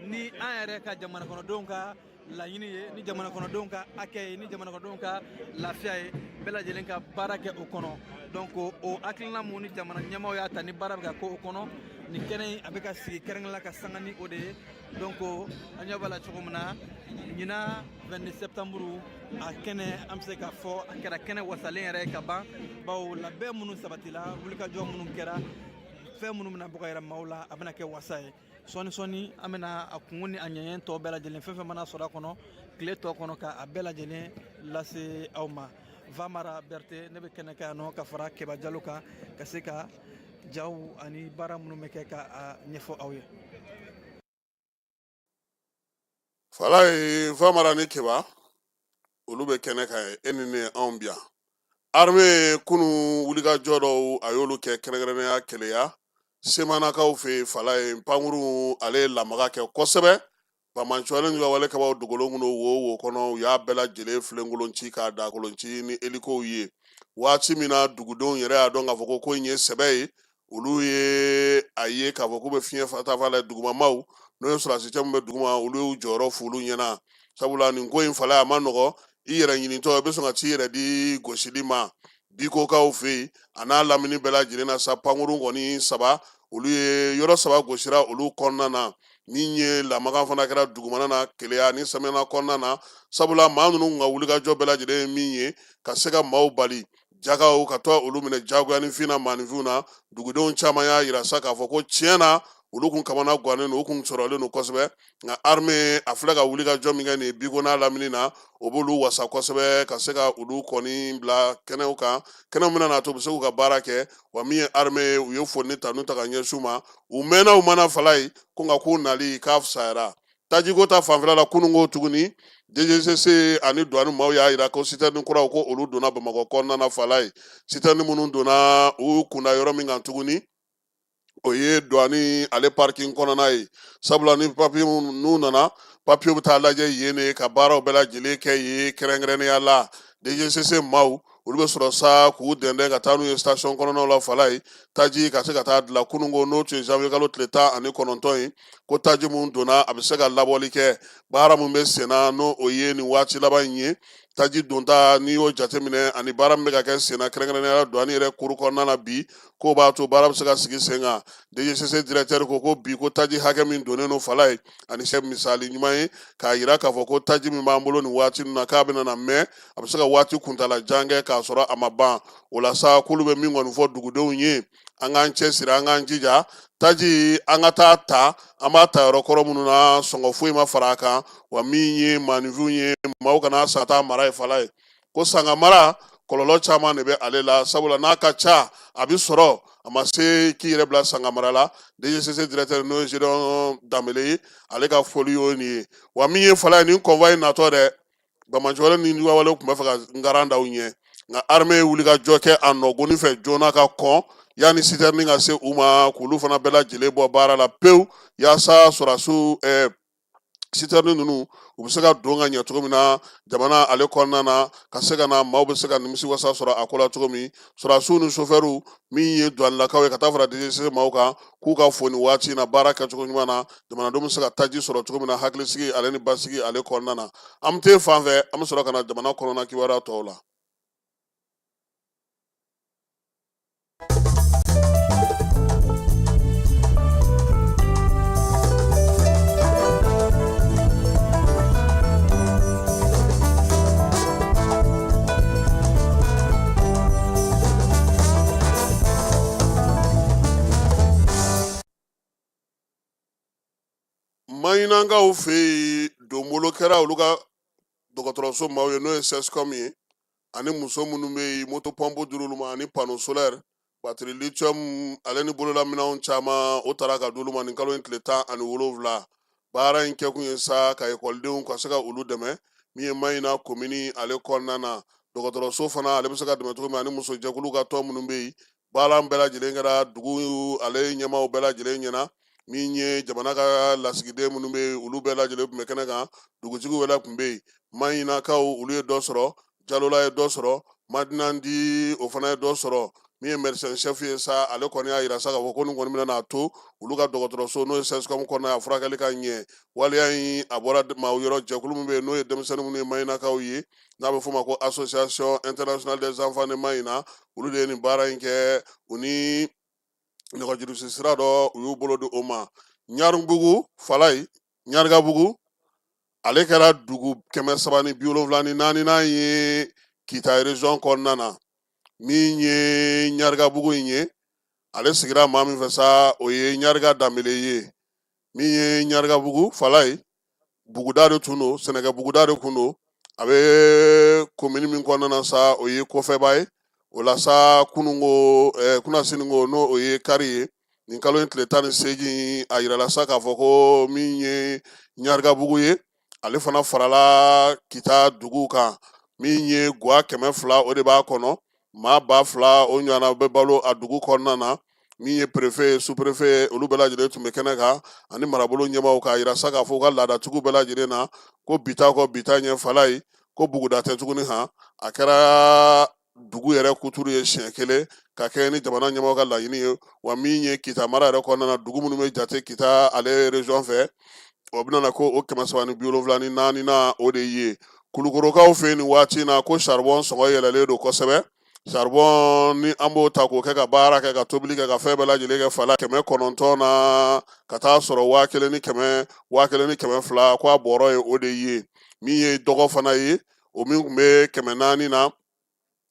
ni an yɛrɛ ka jamana kɔnɔdenw ka laɲini ye, ni jamana kɔnɔdenw ka hakɛ ye, ni jamana kɔnɔdenw ka lafiya ye, bɛɛ lajɛlen ka baara kɛ o kɔnɔ. Donc o hakilina mun ni jamana ɲɛmaaw y'a ta, ni baara bɛ ka k'o kɔnɔ, nin kɛnɛ in a bɛ ka sigi kɛrɛnkɛrɛn la ka sanga ni o de ye. Donc an ɲɛ b'a la cogo min na, ɲinan 22 septembre a kɛnɛ, an bɛ se k'a fɔ a kɛra kɛnɛ wasalen yɛrɛ ye ka ban, bawo labɛn minnu sabatila, wulikajɔ minnu kɛra, fɛn minnu bɛna bɔ ka yira maaw la, a bɛna kɛ wasa ye. Sɔɔni sɔɔni an bɛna a kungo ni a ɲɛɲɛ tɔ bɛɛ lajɛlen, fɛn fɛn mana sɔrɔ a kɔnɔ tile tɔ kɔnɔ, ka a bɛɛ lajɛlen lase aw ma. Vamara Berete, ne bɛ kɛnɛ kan yan nɔ ka fara Keba Jalo kan, ka se ka jaw ani baara minnu bɛ kɛ ka a ɲɛfɔ aw ye. Falaye, Famara ni Keba, olu bɛ kɛnɛ kan ye. E ni ne, anw bi yan. Armée kunu wulikajɔ dɔw a y'olu kɛ, kɛrɛnkɛrɛnnenya Keleya Semanakaw fɛ yen. Falaye, pankuru ale ye lamaga kɛ kosɛbɛ. Banbaanciwale n'u ka wale kabaw dogolen kun don wo wo kɔnɔ, u y'a bɛɛ lajɛlen filenkolon ci k'a dakolon ci ni elikow ye. Waati min na dugudenw yɛrɛ y'a dɔn k'a fɔ ko ko in ye sɛbɛ ye, olu ye a ye k'a fɔ k'u bɛ fiɲɛ fatafa la. Dugumamaw, n'o ye sɔrɔdasi cɛ min bɛ duguma, olu y'u jɔyɔrɔ f'olu ɲɛna, sabula nin ko in, Falaye, a ma nɔgɔ. I yɛrɛ ɲinitɔ, i bɛ sɔn ka t'i yɛrɛ di gosili ma Bikokaw fɛ yen a n'a lamini bɛɛ lajɛlen na sa. Pankurun kɔni saba, olu ye yɔrɔ saba gosira olu kɔnɔna na. Min ye lamaga fana kɛra dugumana na Keleya ni Samana kɔnɔna na, sabula maa ninnu ka wulikajɔ bɛɛ lajɛlen ye min ye ka se ka maaw bali jagaw ka to olu minɛ jagoya ni fin na maaninfinw na. Dugudenw caman y'a yira sa k'a fɔ ko tiɲɛ na, olu kun kamana gannen don, u kun sɔrɔlen don kosɛbɛ. Nka armée a filɛ ka wulikajɔ min kɛ nin Biko n'a lamini na, o b'olu wasa kosɛbɛ, ka se ka olu kɔni bila kɛnɛw kan, kɛnɛ min na to u bɛ se k'u ka baara kɛ. Wa min ye armée ye, u ye foli ni tanu ta ka ɲɛsin u ma. U mɛnna u mana, Falaye, ko nka k'u nali k'a fisayara. Tajiko ta fanfɛla la, kununko tuguni, DGCC ani douane maaw y'a yira ko sitɛrini kuraw, ko olu donna Bamakɔ kɔnɔna na. Falaye, sitɛrini minnu donna, u kunda yɔrɔ min kan tuguni, o ye douane ale parking kɔnɔna ye, sabula ni papiye n'u nana, papiye bɛ taa lajɛ yen de, ka baaraw bɛɛ lajɛlen kɛ yen. Kɛrɛnkɛrɛnnenya la, DGCC maaw, olu bɛ sɔrɔ sa k'u dɛndɛn ka taa n'u ye station kɔnɔnaw la, Falaye, taji ka se ka taa dilan. Kununko, n'o tun ye janvier kalo tile 19 ye, ko taji mun donna, a bɛ se ka labɔli kɛ. Baara mun bɛ senna, n'o o ye nin waati laban in ye, taji donta, n'i y'o jateminɛ ani baara min bɛ ka kɛ senna, kɛrɛnkɛrɛnnenya la douane yɛrɛ kuru kɔnɔna na bi, k'o b'a to baara bɛ se ka sigi sen kan. DGCC directeur ko bi ko taji hakɛ min donnen don, Falaye, ani sɛ misali ɲuman ye k'a yira k'a fɔ ko taji min b'an bolo nin waati ninnu na, k'a bɛna na mɛn, a bɛ se ka waati kuntala jan kɛ k'a sɔrɔ a ma ban. O la sa, k'olu bɛ min kɔni fɔ dugudenw ye, an k'an cɛsiri, an k'an jija, taji an ka taa ta, an b'a ta yɔrɔ kɔrɔ minnu na, sɔngɔ foyi ma fara a kan. Wa min ye maaninfinw ye, maaw kana san taa mara ye. Falaye, ko sanga mara kɔlɔlɔ caman de bɛ ale la, sabula n'a ka ca a bɛ sɔrɔ, a ma se k'i yɛrɛ bila sanga mara la. DGCC directeur, n'o ye Gédéon Danbele ye, ale ka foli y'o nin ye. Wa min ye, Falaye, nin convoi in natɔ dɛ, banbaanciwale ni wale tun bɛ fɛ ka ngaran da u ɲɛ, nka armée ye wulikajɔ kɛ a nɔgɔni fɛ joona ka kɔn yanni sitɛrini ka se u ma, k'olu fana bɛɛ lajɛlen bɔ baara la pewu, yaasa sɔrɔdasiw sitɛrini ninnu u bɛ se ka don ka ɲɛ cogo min na jamana ale kɔnɔna na, ka se ka na maaw bɛ se ka nimisi wasa sɔrɔ a ko la cogo min. Sɔrɔdasiw ni sofɛriw, min ye duwanilakaw ye, ka taa fara DGCC maaw kan, k'u ka fo nin waati in na baara kɛcogo ɲuman na, jamanadenw bɛ se ka taji sɔrɔ cogo min na hakilisigi ale ni basigi ale kɔnɔna na. An bɛ t'e fan fɛ, an bɛ sɔrɔ ka na jamana kɔnɔna kibaruya tɔw la. Maɲinankaw fɛ yen, donbolo kɛra olu ka dɔgɔtɔrɔso maaw ye, n'o ye CSCOM ye, ani muso minnu bɛ yen, moto pɔnpu dir'olu ma ani panneau solaire. Batiri lithium ale ni bololaminɛnw caman, o tara ka d'olu ma nin kalo in tile 17. Baara in kɛkun ye sa ka ekɔlidenw ka se ka olu dɛmɛ. Min ye Mayina komini ale kɔnɔna na, dɔgɔtɔrɔso fana, ale bɛ se ka dɛmɛ cogo min, ani musojɛkulu ka tɔn minnu bɛ yen. Baara bɛɛ lajɛlen kɛra dugu ale ɲɛmaaw bɛɛ lajɛlen ɲɛna. Min ye jamana ka lasigiden minnu bɛ yen, olu bɛɛ lajɛlen tun bɛ kɛnɛ kan, dugutigiw yɛrɛ tun bɛ yen. Mayinakaw, olu ye dɔ sɔrɔ, Jalola ye dɔ sɔrɔ, Madinandi, o fana ye dɔ sɔrɔ. Min ye médecin chef ye sa, ale kɔni y'a yira sa k'a fɔ ko nin kɔni bɛna n'a to olu ka dɔgɔtɔrɔso, n'o ye CSCOM kɔnɔna, a furakɛli ka ɲɛ. Waleya in, a bɔra maaw yɔrɔ, jɛkulu min bɛ yen, n'o ye denmisɛnnin minnu ye Mayinakaw ye, n'a bɛ f'o ma ko Association internationale des enfants de Mayina, olu de ye nin baara in kɛ. U ni nɛgɛjurusi sira dɔ, u y'u bolo di o ma. Ɲaribugu Falayi, Ɲarigabugu, ale kɛra dugu 374nan ye Kita région kɔnɔna na. Min ye Ɲarigabugu in ye, ale sigira maa min fɛ sa, o ye Ɲariga Danbele ye. Min ye Ɲarigabugu Falayi, buguda de tun don, sɛnɛkɛ buguda de tun don. A bɛ komini min kɔnɔna na sa, o ye Kɔfɛba ye. O la sa, kununko kunasini ko, n'o o ye kari ye, nin kalo in tile 18, a yirala sa k'a fɔ ko min ye Ɲarigabugu ye, ale fana farala Kita dugu kan. Min ye gwa 200, o de b'a kɔnɔ. Maa 2000 o ɲɔgɔnna bɛ balo a dugu kɔnɔna na. Min ye préfet, sous-préfet, olu bɛɛ lajɛlen tun bɛ kɛnɛ kan, ani marabolo ɲɛmaaw, k'a yira sa k'a fɔ u ka laadatigiw bɛɛ lajɛlen na ko bi ta kɔ, bi ta ɲɛ Falayi, ko buguda tɛ tuguni han, a kɛra dugu yɛrɛ kuturu ye siɲɛ kelen ka kɛ ni jamana ɲɛmɔgɔ ka laɲini ye. Wa min ye Kita mara yɛrɛ kɔnɔna na, dugu minnu bɛ jate Kita ale région fɛ, o bɛna na ko o 374nan, o de ye Kulukorokaw fɛ yen nin waati in na, ko charbon sɔngɔ yɛlɛlen don kosɛbɛ. Charbon ni an b'o ta k'o kɛ ka baara kɛ, ka tobili kɛ, ka fɛn bɛɛ lajɛlen kɛ fala, 900 na ka taa sɔrɔ 1200, 1200, ko a bɔrɔ ye o de ye. Min ye dɔgɔ fana ye, o min tun bɛ 400 na,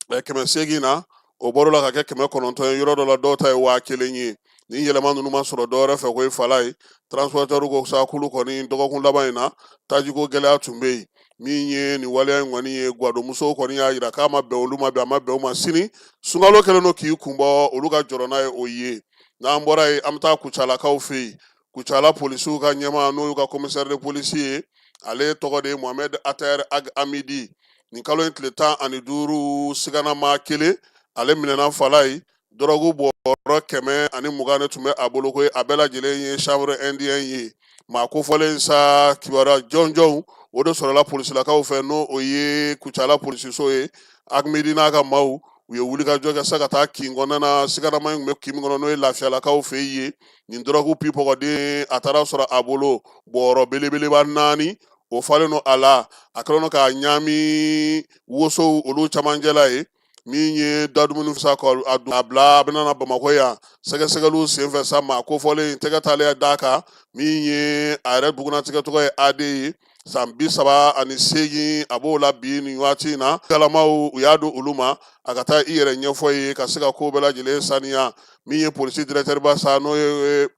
800 na, o bɔr'o la ka kɛ 900 ye. Yɔrɔ dɔ la, dɔw ta ye 1000 ye. Nin yɛlɛma ninnu ma sɔrɔ dɔwɛrɛ fɛ ko fala ye. Transporteur ko sa k'olu kɔni, dɔgɔkun laban in na, tajiko gɛlɛya tun bɛ yen. Min ye nin waleya in kɔni ye, gwadonmusow kɔni y'a yira k'a ma bɛn olu ma bi, a ma bɛn u ma sini. Sunkalo kɛlen don k'i kun bɔ, olu ka jɔrɔna ye o ye. N'an bɔra yen, an bɛ taa Kucalakaw fɛ yen. Kucala polisiw ka ɲɛmaa, n'o y'u ka commissaire de police ye, ale tɔgɔ de ye Mohamed Ater Ag Amidi. Nin kalo in tile 15, siganamaa kelen, ale minɛna Falayi, dɔrɔgu bɔrɔ 120 de tun bɛ a bolo, ko a bɛɛ lajɛlen ye chanvre indien ye. Maa kofɔlen sa, kibaruya jɔnjɔnw o de sɔrɔla polisilakaw fɛ, n'o o ye Kucala polisiso ye. Agmidi n'a ka maaw, u ye wulikajɔ kɛ sa ka taa kin kɔnɔna na. Siganama in tun bɛ kin min kɔnɔ, n'o ye Lafiyalakaw fɛ yen, nin dɔrɔgu pipɔgɔden, a taara sɔrɔ a bolo bɔrɔ belebeleba naani, o falen don a la, a kɛlen don k'a ɲaami wosow olu camancɛla ye. Min ye dadumuni sa ka a bila, a bɛna na Bamakɔ yan. Sɛgɛsɛgɛliw senfɛ sa, maa kofɔlen tɛgɛ taalen d'a kan, min ye a yɛrɛ bugunnatigɛ tɔgɔ ye AD ye, san 38, a b'o la bi nin waati in na. Kalamaw, u y'a don olu ma, a ka taa i yɛrɛ ɲɛfɔ ye ka se ka ko bɛɛ lajɛlen saniya. Min ye polisi directeur ba sa, n'o ye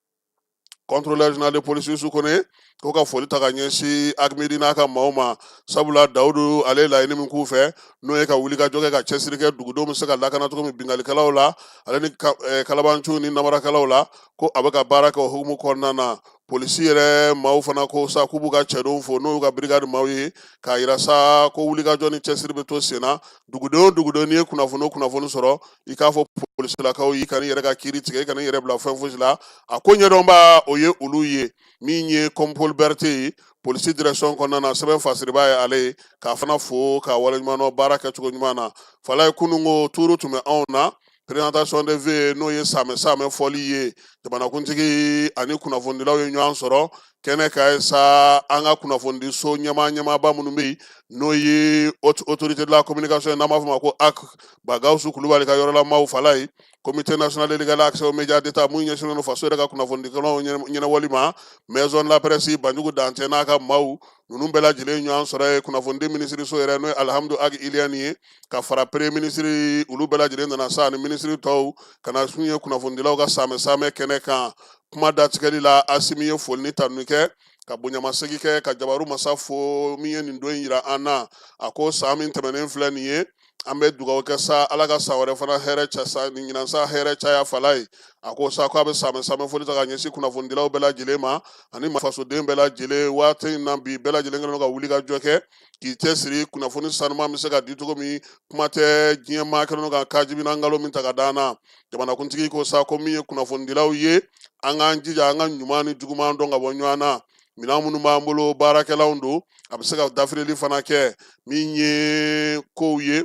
contrôleur général de police Yusu Kone, ko ka foli ta ka ɲɛsin Agmidi n'a ka maaw ma, sabula Dawudu ale ye laɲini min k'u fɛ, n'o ye ka wulikajɔ kɛ, ka cɛsiri kɛ, dugudenw bɛ se ka lakana cogo min binkannikɛlaw la, ale ni kalabanciw ni namarakɛlaw la, ko a bɛ ka baara kɛ o hukumu kɔnɔna na. Polisi yɛrɛ maaw fana ko sa k'u b'u ka cɛdenw fo, n'o y'u ka brigade maaw ye, k'a yira sa ko wulikajɔ ni cɛsiri bɛ to sen na. Duguden o duguden, n'i ye kunnafoni o kunnafoni sɔrɔ, i k'a fɔ polisilakaw y'i kan'i yɛrɛ ka kiiri tigɛ, i kan'i yɛrɛ bila fɛn fosi la, a ko ɲɛdɔnba o ye olu ye. Min ye Kɔnpol Berete ye polisi direction kɔnɔna na, sɛbɛn fasiriba ye ale ye, k'a fana fo k'a waleɲuman dɔn baara kɛcogo ɲuman na. Falaye, kununko tuuru tun bɛ anw na, présentation de vœux, n'o ye samɛ samɛ fɔli ye. Jamanakuntigi ani kunnafonidilaw ye ɲɔgɔn sɔrɔ kɛnɛ kan ye sa. An ka kunnafonidiso ɲɛmaa ɲɛmaaba minnu bɛ yen, n'o ye Haute Autorité de la Communication, n'an b'a fɔ ma ko HAC, Bagawusu Kulubali ka yɔrɔlamaaw Falaye, Comité national de l'égal accès aux médias d'État, mun ɲɛsinnen don faso yɛrɛ ka kunnafonidikɛlaw ɲɛnabɔli ma, Maison de la Presse, Banjugu Dantɛ n'a ka maaw, ninnu bɛɛ lajɛlen ɲɔgɔn sɔrɔ ye. Kunnafonidi minisiriso yɛrɛ, n'o ye Alihamudu Agi Iliyɛni ye, ka fara premier ministre, olu bɛɛ lajɛlen nana sa, ani minisiri tɔw, ka na sun ye kunnafonidilaw ka samɛ samɛ kɛnɛ kan. Kuma datigɛli la, Asimi ye foli ni tanuni kɛ, ka bonyamasegin kɛ, ka jabaru masa fo min ye nin don in yira an na. A ko san min tɛmɛnen filɛ nin ye, An bɛ dugawu kɛ sa, Ala ka san wɛrɛ fana hɛrɛ ca sa, ni ɲinan sa hɛrɛ caya. Fala ye, a ko sa k'a bɛ samɛ samɛ foli ta ka ɲɛsin kunnafonidilaw bɛɛ lajɛlen ma ani fasoden bɛɛ lajɛlen. Waati in na bi, bɛɛ lajɛlen kɛlen don ka wuli ka jɔ kɛ k'i cɛsiri kunnafoni sanuman bɛ se ka di cogo min. Kuma tɛ, diɲɛ maa kɛlen don ka kajibina nkalon min ta ka d'an na. Jamanakuntigi ko sa ko min ye kunnafonidilaw ye, an k'an jija an ka ɲuman ni juguman dɔn ka bɔ ɲɔgɔn na. Minɛn minnu b'an bolo, baarakɛlaw don, a bɛ se ka dafirili fana kɛ. Min ye kow ye,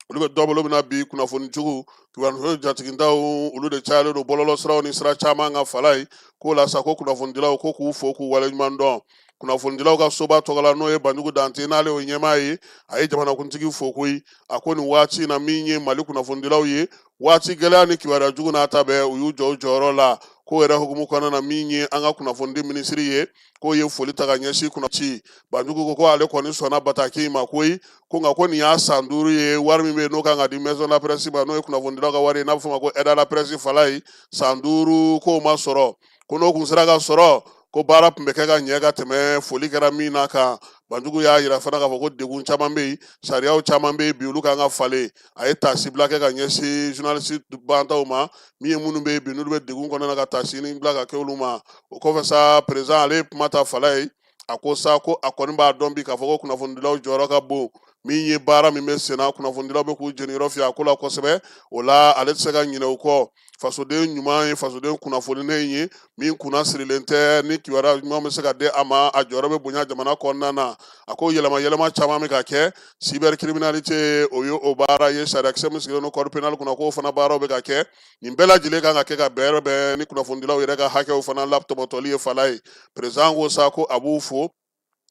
olu bɛ dɔ bolo min na bi, kunnafoni jugu, kibaruya jatigintaw, olu de cayalen don bɔlɔlɔ siraw ni sira caman kan. Fala ye k'o la sa ko kunnafonidilaw ko k'u fo k'u waleɲuman dɔn. Kunnafonidilaw ka soba tɔgɔ la, n'o ye Banjugu Dante, n'ale y'o ɲɛmaa ye, a ye jamanakuntigi fo koyi. A ko nin waati in na, min ye Mali kunnafonidilaw ye, waati gɛlɛya ni kibaruya jugu n'a ta bɛɛ, u y'u jɔ u jɔyɔrɔ la. K'o yɛrɛ hukumu kɔnɔna na, min ye an ka kunnafonidi minisiri ye, k'o ye foli ta ka ɲɛsin kunnafonidi. Banjugu ko ko ale kɔni sɔnna bataki in ma koyi, ko nka ko nin y'a san 5 ye, wari min bɛ yen n'o kan ka di maison de la presse ma, n'o ye kunnafonidilaw ka wari ye, n'a bɛ f'o ma ko aide à la presse. Fala ye, san 5 k'o ma sɔrɔ, ko n'o kun sera ka sɔrɔ, ko baara tun bɛ kɛ ka ɲɛ ka tɛmɛ foli kɛra min na kan. Banjugu y'a yira fana k'a fɔ ko degun caman bɛ yen, sariyaw caman bɛ yen bi, olu kan ka falen. A ye taasibila kɛ ka ɲɛsin journaliste bantaw ma, min ye minnu bɛ yen bi, n'olu bɛ degun kɔnɔna na, ka taasini bila ka kɛ olu ma. O kɔfɛ sa, président ale ye kuma ta. Fala ye, a ko sa ko a kɔni b'a dɔn bi k'a fɔ ko kunnafonidilaw jɔyɔrɔ ka bon. Min ye baara min bɛ senna, kunnafonidilaw bɛ k'u jeniyɔrɔ fi a ko la kosɛbɛ. O la, ale tɛ se ka ɲinɛ o kɔ. Fasoden ɲuman ye fasoden kunnafoninen ye, min kunna sirilen tɛ, ni kibaruya ɲuman bɛ se ka di a ma, a jɔyɔrɔ bɛ bonya jamana kɔnɔna na. A ko yɛlɛma yɛlɛma caman bɛ ka kɛ, cybercriminalité, o ye o baara ye, sariyakisɛ min sigilen don code pénal kunna, k'o fana baaraw bɛ ka kɛ. Nin bɛɛ lajɛlen kan ka kɛ ka bɛrɛ bɛn ni kunnafonidilaw yɛrɛ ka hakɛw fana latɔbɔtɔli ye. Fala ye, président ko sa ko a b'u fo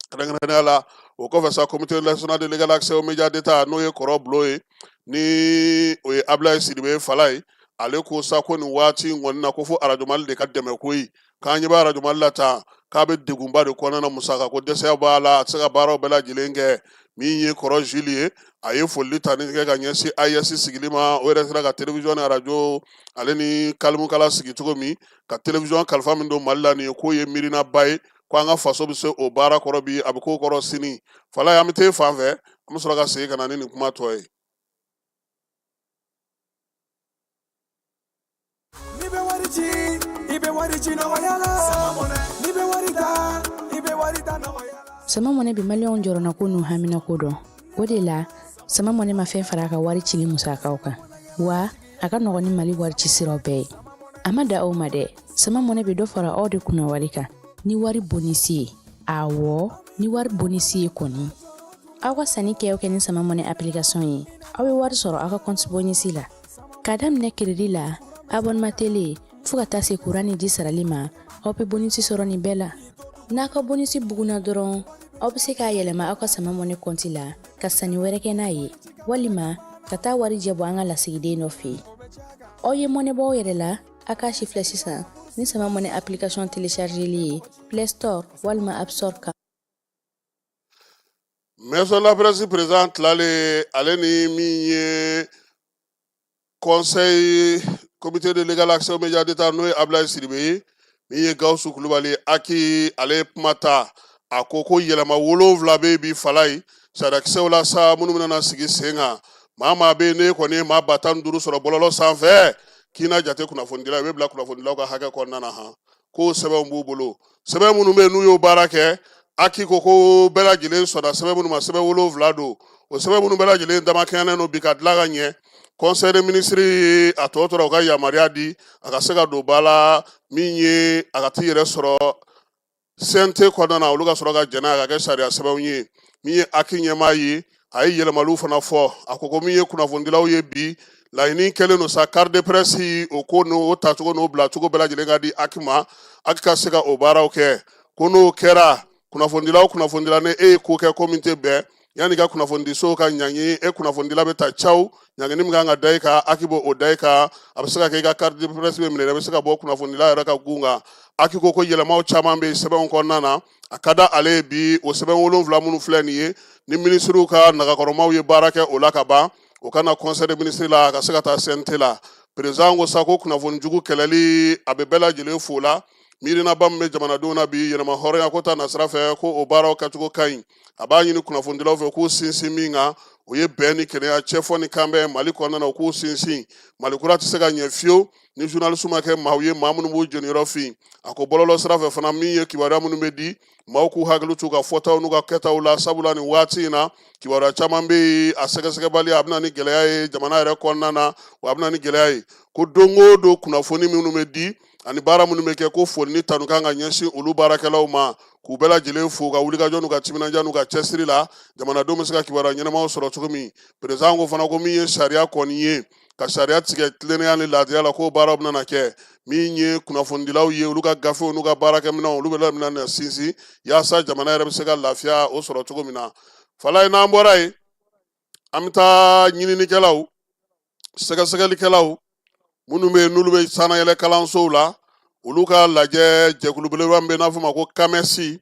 kɛrɛnkɛrɛnnenya la. O kɔfɛ sa, comité national de l'égal accès aux médias d'État, n'o ye kɔrɔ bulon ye, ni o ye Ablaye Sidibe. Fala ye, ale ko sa ko nin waati in kɔni na, ko fo Arajo Mali de ka dɛmɛ koyi. K'an ɲɛ bɛ Arajo Mali la tan, k'a bɛ degunba de kɔnɔna na, musaka ko dɛsɛya b'a la, a tɛ se ka baaraw bɛɛ lajɛlen kɛ. Min ye kɔrɔ Jules ye, a ye foli ta ni kɛ ka ɲɛsin AES sigili ma. O yɛrɛ sera ka télévision ni arajo ale ni kalimukala sigi cogo min, ka télévision kalifa min don Mali la, nin ye k'o ye miirinaba ye, ko an ka faso bɛ se o baara kɔrɔ bi, a bɛ k'o kɔrɔ sini. Fala ye, an bɛ t'e fan fɛ, an bɛ sɔrɔ ka segin ka na ni nin kuma tɔ ye. N'i bɛ wari ci, i bɛ wari ci nɔgɔya la. N'i bɛ wari ta, i bɛ wari ta nɔgɔya la. Sama Mɔnɛ bɛ Maliyɛnw jɔrɔnako n'u haminako dɔn. O de la, Sama Mɔnɛ ma fɛn fara a ka wari cili musakaw kan, wa a ka nɔgɔn ni Mali wari ci siraw bɛɛ ye. A ma da aw ma dɛ, Sama Mɔnɛ bɛ dɔ fara aw de kunna wari kan ni wari bonisi ye. Awɔ, ni wari bonisi ye kɔni. Aw ka sanni kɛ o kɛ ni Sama Mɔnɛ application ye, aw bɛ wari sɔrɔ aw ka compte bonisi la. K'a daminɛ crédit la, abonnement télé, fo ka taa se kuran ni ji sarali ma, aw bɛ bonisi sɔrɔ nin bɛɛ la. N'a ka bonisi bugunna dɔrɔn, aw bɛ se k'a yɛlɛma aw ka Sama Mɔnɛ kɔnti la ka sanni wɛrɛ kɛ n'a ye, walima ka taa warijɛ bɔ an ka lasigiden dɔ fɛ yen. Aw ye mɔnɛ bɔ aw yɛrɛ la, a k'a sifilɛ sisan ni Sama Mɔnɛ application téléchargeli ye Play Store walima App Store kan. Maison de la presse président tilalen, ale ni min ye conseil comité de l'égal accès aux médias d'État, n'o ye Ablaye Sidibe ye, min ye Gawusu Kulubali aki, ale ye kuma ta. A ko ko yɛlɛma 7 bɛ bi. Fala ye, sariyakisɛw la sa, minnu bɛna sigi sen kan, maa maa bɛ yen, ne kɔni ye maa 15 000 sɔrɔ bɔlɔlɔ sanfɛ, k'i na jate kunnafonidila, i bɛ bila kunnafonidilaw ka hakɛ kɔnɔna na. Han, k'o sɛbɛnw b'u bolo, sɛbɛn minnu bɛ yen n'u y'o baara kɛ. Aki ko ko bɛɛ lajɛlen sɔnna sɛbɛn minnu ma, sɛbɛn 7 don. O sɛbɛn minnu bɛɛ lajɛlen damakɛɲɛnen don bi ka dilan ka ɲɛ, conseil des ministres a tɔ tora u ka yamaruya di a ka se ka don ba la. Min ye a ka t'i yɛrɛ sɔrɔ CNT kɔnɔna na, olu ka sɔrɔ ka jɛn n'a ye ka kɛ sariya sɛbɛnw ye. Min ye aki ɲɛmaa ye, a ye yɛlɛmaliw fana fɔ. A ko ko min ye kunnafonidilaw ye bi, laɲini kɛlen don sa, carte de presse, o ko n'o tacogo n'o bilacogo bɛɛ lajɛlen ka di aki ma, aki ka se ka o baaraw kɛ. Ko n'o kɛra, kunnafonidila o kunnafonidila, ni e ye ko kɛ ko min tɛ bɛn, yanni ka kunnafonidiso ka ɲangi e kunnafonidila bɛ ta caw, ɲangini min kan ka da i kan, aki b'o o da i kan. A bɛ se ka kɛ i ka carte de presse bɛ minɛ, i bɛ se ka bɔ kunnafonidila yɛrɛ ka gun kan. Aki ko ko yɛlɛmaw caman bɛ yen sɛbɛnw kɔnɔna na. A ka da ale ye bi, o sɛbɛn 7 minnu filɛ nin ye, ni minisiriw ka nagakɔrɔmaw ye baara kɛ o la ka ban, o ka na conseil des ministres la, a ka se ka taa CNT la. Président ko sa ko kunnafoni jugu kɛlɛli, a bɛ bɛɛ lajɛlen fo la. Miirinaba min bɛ jamanadenw na bi yɛrɛma hɔrɔnya ko ta nasira fɛ, ko o baaraw kɛcogo ka ɲi. A b'a ɲini kunnafonidilaw fɛ k'u sinsin min kan, O ye bɛn ni kelenya, cɛfɔ ni kanbɛn Mali kɔnɔna na, u k'u sinsin. Mali kura tɛ se ka ɲɛ fiyewu ni journaliste ma kɛ maaw ye, maa minnu b'u jeniyɔrɔ fin. A ko bɔlɔlɔ sira fɛ fana, min ye kibaruya minnu bɛ di, maaw k'u hakili t'u ka fɔtaw n'u ka kɛtaw la, sabula nin waati in na kibaruya caman bɛ yen, a sɛgɛsɛgɛbali, a bɛ na ni gɛlɛya ye jamana yɛrɛ kɔnɔna na, wa a bɛ na ni gɛlɛya ye ko don o don kunnafoni minnu bɛ di ani baara minnu bɛ kɛ, ko foli ni tanu kan ka ɲɛsin olu baarakɛlaw ma, k'u bɛɛ lajɛlen fo ka wulikajɔ n'u ka timinandiya n'u ka cɛsiri la, jamanadenw bɛ se ka kibaruya ɲɛnamaw sɔrɔ cogo min. Perezan ko fana ko min ye sariya kɔni ye, ka sariya tigɛ tilennenya ni laadiriya la, k'o baaraw bɛna kɛ. Min ye kunnafonidilaw ye, olu ka gafew n'u ka baarakɛminɛnw, olu bɛ bɛna na sinsin yaasa jamana yɛrɛ bɛ se ka lafiya o sɔrɔ cogo min na. Falaye, n'an bɔra yen, an bɛ taa ɲininikɛlaw, sɛgɛsɛgɛlikɛlaw minnu bɛ yen n'olu bɛ sannayɛlɛ kalansow la, olu ka lajɛ jɛkulu belebeleba min bɛ n'a fɔ ma ko CAMES,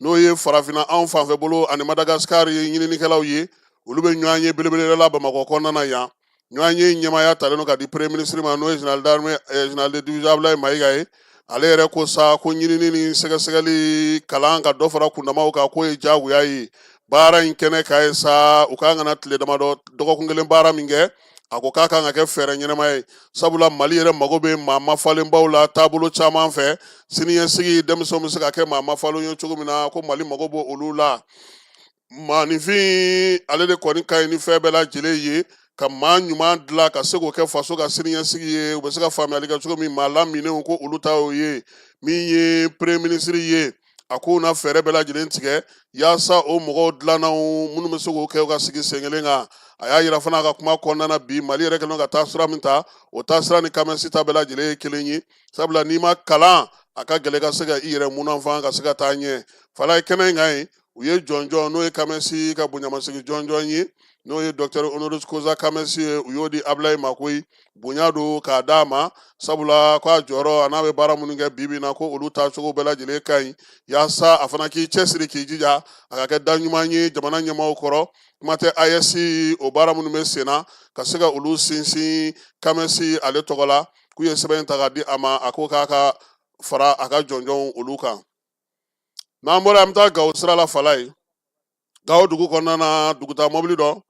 n'o ye farafinna anw fanfɛ bolo ani Madagasikari ye ɲininikɛlaw ye, olu bɛ ɲɔgɔn ye belebele la Bamakɔ kɔnɔna na yan. Ɲɔgɔn ye ɲɛmaaya talen don ka di premier ministre ma, n'o ye général d'armée, général de division Abdoulaye Mayiga ye. Ale yɛrɛ ko sa ko ɲinini ni sɛgɛsɛgɛli kalan ka dɔ fara kundamaw kan, k'o ye diyagoya ye baara in kɛnɛ kan ye sa. U kan ka na tile damadɔ, dɔgɔkun kelen baara min kɛ, a ko k'a kan ka kɛ fɛɛrɛ ɲɛnama ye, sabula Mali yɛrɛ mago bɛ maa mafalenbaw la taabolo caman fɛ. Siniɲɛsigi denmisɛnw bɛ se ka kɛ maa mafalenw ye cogo min na, ko Mali mago b'o olu la. Maaninfin ale de kɔni ka ɲi ni fɛn bɛɛ lajɛlen ye ka maa ɲuman dilan ka se k'o kɛ faso ka siniɲɛsigi ye, u bɛ se ka faamuyali kɛ cogo min. Maa laminenw ko olu ta y'o ye. Min ye premier ministre ye, a k'u na fɛɛrɛ bɛɛ lajɛlen tigɛ yaasa o mɔgɔw dilannaw minnu bɛ se k'o kɛ u ka sigi sen kelen kan. A y'a yira fana a ka kuma kɔnɔna na bi, Mali yɛrɛ kɛlen ka taasira min ta, o taasira ni CAMES ta bɛɛ lajɛlen ye kelen ye, sabula n'i ma kalan, a ka gɛlɛn ka se ka i yɛrɛ munafan ka se ka taa ɲɛ. Falaye, kɛnɛ in kan yen, u ye jɔnjɔn, n'o ye CAMES ka bonyamasegin jɔnjɔn ye, n'o ye docteur honoris causa CAMES ye, u y'o di Abulayi ma koyi. Bonya don k'a d'a ma, sabula ko a jɔyɔrɔ a n'a bɛ baara minnu kɛ bi bi in na, ko olu taacogo bɛɛ lajɛlen ka ɲi, yaasa a fana k'i cɛsiri k'i jija a ka kɛ da ɲuman ye jamana ɲɛmaaw kɔrɔ. Kuma tɛ AES o baara minnu bɛ sen na, ka se ka olu sinsin CAMES ale tɔgɔ la. K'u ye sɛbɛn in ta k'a di a ma, a ko k'a ka fara a ka jɔnjɔnw olu kan. N'an bɔra, an bɛ taa Gawo sira la. Falaye, Gawo dugu kɔnɔna na, dugutaa mɔbili dɔ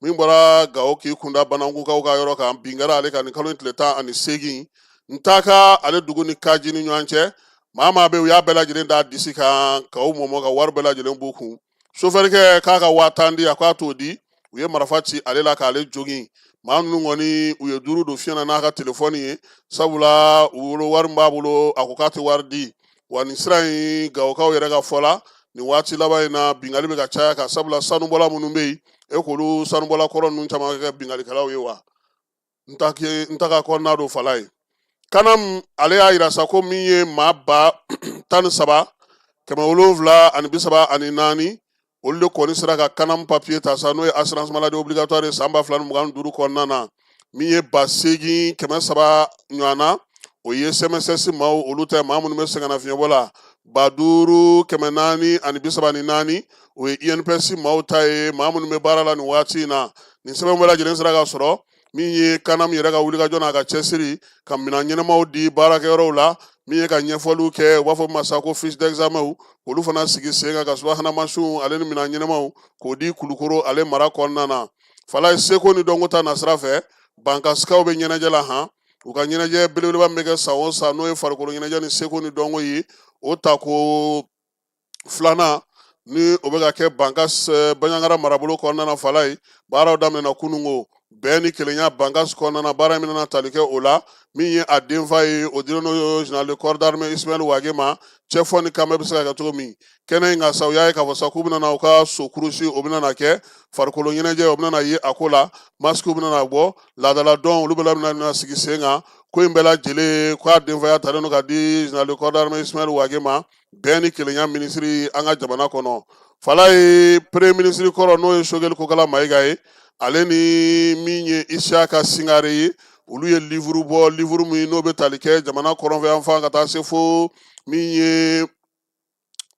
min bɔra Gawo k'i kunda Banankukaw ka yɔrɔ kan, bin kɛra ale kan nin kalo in tile 18 Ntaka ale dugu ni Kaji ni ɲɔgɔn cɛ. Maa maa bɛ, u y'a bɛɛ lajɛlen da disi kan k'u mɔmɔ ka wari bɛɛ lajɛlen b'u kun. Sofɛrikɛ k'a ka 10,000 di, a k'a t'o di, u ye marifa ci ale la k'ale jogin. Maa ninnu kɔni, u ye duuru don fiɲɛ na n'a ka telefɔni ye, sabula u bolo wari min b'a bolo, a ko k'a tɛ wari di. Wa nin sira in, Gawokaw yɛrɛ ka fɔ la, nin waati laban in na, binkanni bɛ ka caya ka sabula sanubɔla minnu bɛ yen, e k'olu sanubɔla kɔrɔ ninnu caman kɛ binkannikɛlaw ye. Wa n ta ka kɔnɔna don. Falaye, CANAM ale y'a yira sa ko min ye maa 13,734, olu de kɔni sera ka CANAM papiye ta sa, n'o ye assurance maladie obligatoire ye, san 2025 kɔnɔna na. Min ye 8,300 ɲɔgɔn na, o ye CMSS maaw, olu tɛ maa minnu bɛ sɛgɛnnafiɲɛbɔ la. 5,434, o ye INPS maaw ta ye, maa minnu bɛ baara la nin waati in na. Nin sɛbɛn bɛɛ lajɛlen sera ka sɔrɔ min ye CANAM yɛrɛ ka wulikajɔ n'a ka cɛsiri ka minɛn ɲɛnamaw di baarakɛyɔrɔw la, min ye ka ɲɛfɔliw kɛ, u b'a fɔ masa ko fiche d'examen, olu fana sigi sen kan ka subahana mansinw ale ni minɛn ɲɛnamaw k'o di Kulukoro ale mara kɔnɔna na. Falaye, seko ni dɔnko ta nasira fɛ, Bankasikaw bɛ ɲɛnajɛ la han. U ka ɲɛnajɛ belebeleba min bɛ kɛ san o san, n'o ye farikolo ɲɛnajɛ ni seko ni dɔnko ye, o tako filanan ni o bɛ ka kɛ Bankas Baɲangara marabolo kɔnɔna na. Falaye, baaraw daminɛna kunungo bɛn ni kelenya Bankas kɔnɔna na. Baara min nana tali kɛ o la, min ye a denfa ye, o dilen don général de corps d'armée Ismaël Wage ma, cɛfɔ ni kanbɛn bɛ se ka kɛ cogo min kɛnɛ in kan sa. U y'a ye k'a fɔ sa k'u bɛna na u ka so kurusi, o bɛna na kɛ farikolo ɲɛnajɛ, o bɛna na ye a ko la, masque bɛna na bɔ, laadala dɔn olu bɛna na sigi sen kan. Ko in bɛɛ lajɛlen, k'a denfaya talen don ka di général de corps d'armée Ismaël Wage ma, bɛn ni kelenya minisiri an ka jamana kɔnɔ. Falaye, premier ministre kɔrɔ, n'o ye Choguel Kokala Mayiga ye, ale ni min ye Isiyaka Singare ye, olu ye livre bɔ, livre min n'o bɛ tali kɛ jamana kɔrɔnfɛ yanfan ka taa se fo min ye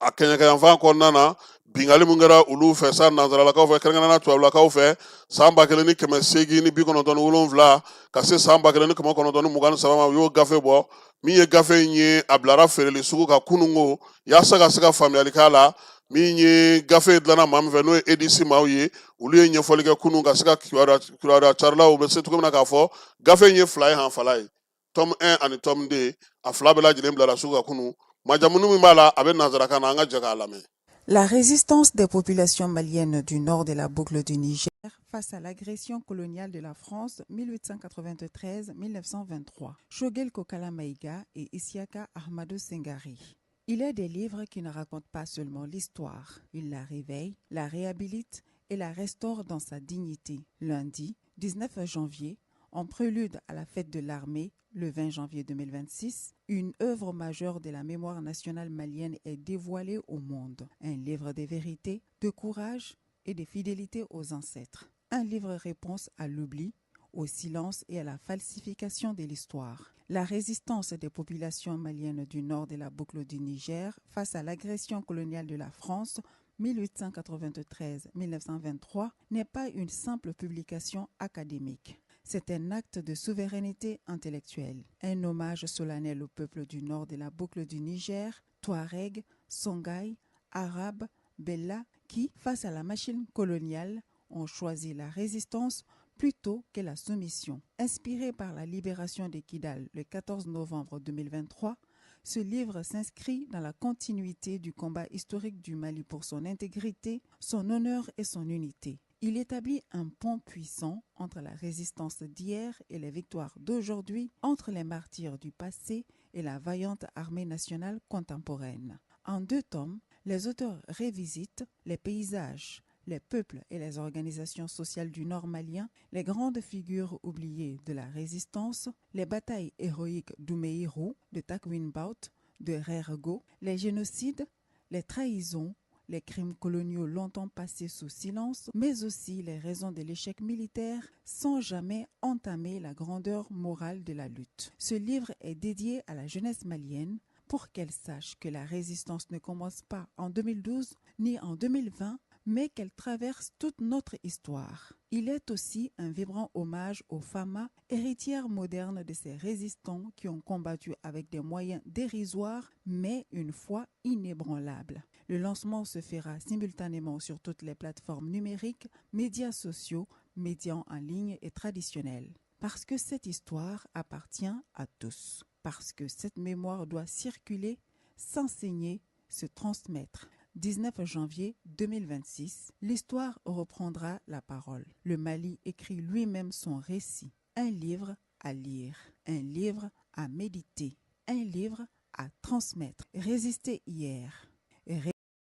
a kɛɲɛka yanfan kɔnɔna na, binkanni min kɛra olu fɛ sa nansaralakaw fɛ, kɛrɛnkɛrɛnnenya tubabulakaw fɛ, san 1897 ka se san 1923 ma. U y'o gafe bɔ. Min ye gafe in ye, a bilara feereli sugu kan kunungo yaasa ka se ka faamuyali k'a la. Min ye gafe dilanna maa min fɛ, n'o ye EDC maaw ye, olu ye ɲɛfɔli kɛ kunun ka se ka kibaruya carilaw bɛ se cogo min na k'a fɔ gafe in ye fila ye, han fala ye tome 1 ani tome 2. A fila bɛɛ lajɛlen bilara sugu kan kunun. Majamuni min b'a la, a bɛ nansarakan na, an ka jɛ k'a lamɛn. La résistance des populations maliennes du nord de la boucle du Niger face à l'agression coloniale de la France 1893-1923. Choguel Kokalla Maïga et Issiaka Ahmadou Sengari. Il est des livres qui ne racontent pas seulement l'histoire, ils la réveillent, la réhabilitent et la restaurent dans sa dignité. Lundi 19 janvier, en prélude à la fête de l'armée, le 20 janvier 2026, une œuvre majeure de la mémoire nationale malienne est dévoilée au monde. Un livre de vérité, de courage et de fidélité aux ancêtres. Un livre réponse à l'oubli, au silence et à la falsification de l'histoire. La résistance des populations maliennes du nord de la boucle du Niger face à l'agression coloniale de la France 1893-1923 n'est pas une simple publication académique. C'est un acte de souveraineté intellectuelle, un hommage solennel au peuple du nord de la boucle du Niger, Touareg, Songhai, Arabe, Bella, qui, face à la machine coloniale, ont choisi la résistance plutôt que la soumission. Inspiré par la libération de Kidal le 14 novembre 2023, ce livre s'inscrit dans la continuité du combat historique du Mali pour son intégrité, son honneur et son unité. Il établit un pont puissant entre la résistance d'hier et les victoires d'aujourd'hui, entre les martyrs du passé et la vaillante armée nationale contemporaine. En deux tomes, les auteurs révisitent les paysages, les peuples et les organisations sociales du Nord malien, les grandes figures oubliées de la résistance, les batailles héroïques d'Oumeirou, de Takwinbout, de Rergo, les génocides, les trahisons, les crimes coloniaux longtemps passés sous silence, mais aussi les raisons de l'échec militaire sans jamais entamer la grandeur morale de la lutte. Ce livre est dédié à la jeunesse malienne pour qu'elle sache que la résistance ne commence pas en 2012 ni en 2020, mais qu'elle traverse toute notre histoire. Il est aussi un vibrant hommage aux FAMA, héritières modernes de ces résistants qui ont combattu avec des moyens dérisoires, mais une foi inébranlable. Le lancement se fera simultanément sur toutes les plateformes numériques, médias sociaux, médias en ligne et traditionnels. Parce que cette histoire appartient à tous. Parce que cette mémoire doit circuler, s'enseigner, se transmettre. 19 janvier 2026, l'histoire reprendra la parole. Le Mali écrit lui-même son récit. Un livre à lire, un livre à méditer, un livre à transmettre. Résister hier,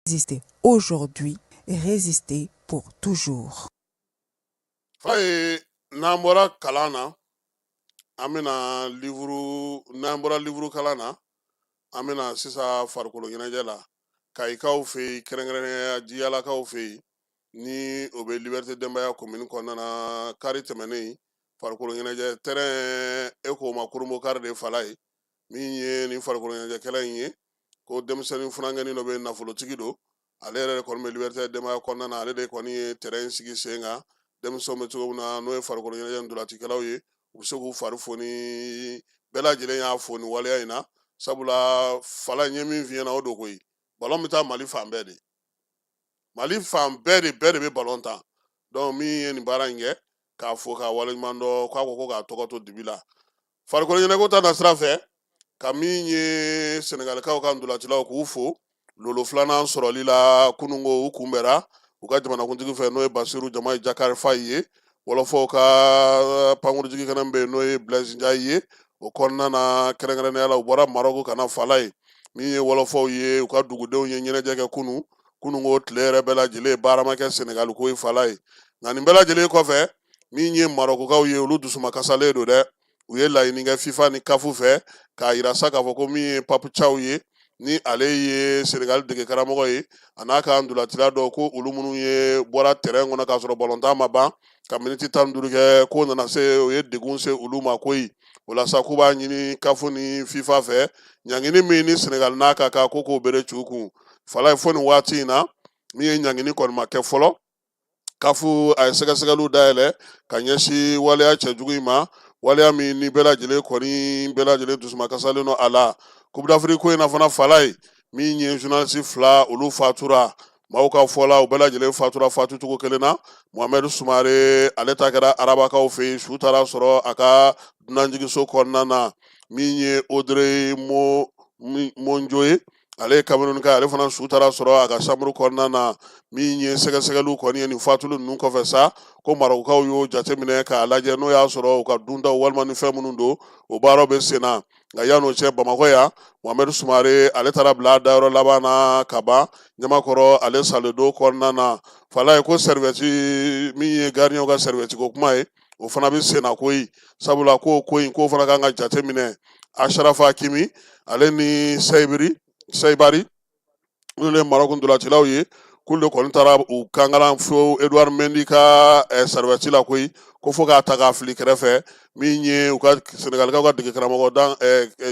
résister aujourd'hui, résister pour toujours. Faye, n'an bɔra kalan na, an bɛna livuru, n'an bɔra livuru kalan na, an bɛna sisan farikolo ɲɛnajɛ la Kayikaw fɛ yen, kɛrɛnkɛrɛnnenya Jiyalakaw fɛ yen, ni o bɛ Liberté Denbaya commune kɔnɔna na. Kari tɛmɛnen, farikolo ɲɛnajɛ terrain e k'o ma kurunbokari de fala ye. Min ye nin farikolo ɲɛnajɛkɛla in ye, ko denmisɛnnin funankɛnin dɔ bɛ, nafolotigi don, ale yɛrɛ de kɔni bɛ Liberté Denbaya kɔnɔna na. Ale de kɔni ye terrain sigi sen kan, denmisɛnw bɛ cogo min na, n'o ye farikolo ɲɛnajɛ ntolatikɛlaw ye, u bɛ se k'u fari foni. Bɛɛ lajɛlen y'a fo nin waleya in na, sabula fala in ye min f'i ɲɛna, o don koyi. Balon bɛ taa Mali fan bɛɛ de, Mali fan bɛɛ de, bɛɛ de bɛ balon tan. Donc min ye nin baara in kɛ, k'a fo k'a waleɲuman dɔn, k'a ko k'a tɔgɔ to dibi la. Farikolo ɲɛnajɛko ta na sira fɛ, ka min ye Senegalikaw ka ntolacilaw, k'u fo lolo filanan sɔrɔli la kununko. U kunbɛra u ka jamanakuntigi fɛ, n'o ye Basiru Jamayi Jakari Fayi ye. Wɔlɔfɔw ka pankurujigi kɛnɛ bɛ yen, n'o ye Blaise Ndiaye ye, o kɔnɔna na, kɛrɛnkɛrɛnnenya la, u bɔra Marɔku ka na fala ye. Min ye wɔlɔfɔw ye, u ka dugudenw ye ɲɛnajɛ kɛ kunu. Kununko tile yɛrɛ bɛɛ lajɛlen baara ma kɛ Senegali ko ye fala ye. Nka nin bɛɛ lajɛlen kɔfɛ, min ye Marɔkukaw ye, olu dusuma kasalen don dɛ. U ye laɲini kɛ FIFA ni CAF fɛ k'a yira sa k'a fɔ ko min ye Pape Thiaw ye, ni ale ye Senegali dege karamɔgɔ ye, a n'a ka ntolacila dɔw, ko olu minnu ye bɔra terrain kɔnɔ k'a sɔrɔ balontan ma ban ka miniti 15 kɛ, k'o nana se, o ye degun se olu ma koyi. O la sa, k'u b'a ɲini CAF ni FIFA fɛ, ɲangini min ni Senegali n'a ka kan, ko k'o bere cu kun fala ye. Fo nin waati in na, min ye ɲangini kɔni ma kɛ fɔlɔ. CAF a ye sɛgɛsɛgɛliw dayɛlɛ ka ɲɛsin waleya cɛjugu in ma, waleya min ni bɛɛ lajɛlen kɔni, bɛɛ lajɛlen dusuma kasalen don a la. Coupe d'Afrique ko in na fana, fala ye, min ye journaliste fila, olu fatura. Maaw ka fɔ la, u bɛɛ lajɛlen fatura fatucogo kelen na. Mohamed Sumare, ale ta kɛra arabakaw fɛ yen, su taara sɔrɔ a ka dunanjiginso kɔnɔna na. Min ye Audrey Monjo ye, ale ye Cameroun ka, ale fana su taara sɔrɔ a ka chambre kɔnɔna na. Min ye sɛgɛsɛgɛliw kɔni ye nin fatuli ninnu kɔfɛ sa, ko Marɔkukaw y'o jateminɛ k'a lajɛ n'o y'a sɔrɔ u ka duntaw walima ni fɛn minnu don, o baaraw bɛ sen na. Nka yan'o cɛ, Bamakɔ yan, Mohamed Sumare, ale taara bila a dayɔrɔ laban na ka ban Ɲamakɔrɔ, ale Saledo kɔnɔna na. Falaye ko serviette min ye gardien ka serviette ko kuma ye, o fana bɛ senna koyi, sabula ko ko in k'o fana kan ka jate minɛ. Achraf Hakimi, ale ni Sayibiri Sayibari, minnu ye Marɔku ntolacilaw ye, k'olu de kɔni taara u kankalan fo Edouard Mendy ka serviette la koyi, ko fo k'a ta k'a fili kɛrɛfɛ. Min ye u ka Senegalikaw ka dege karamɔgɔ dan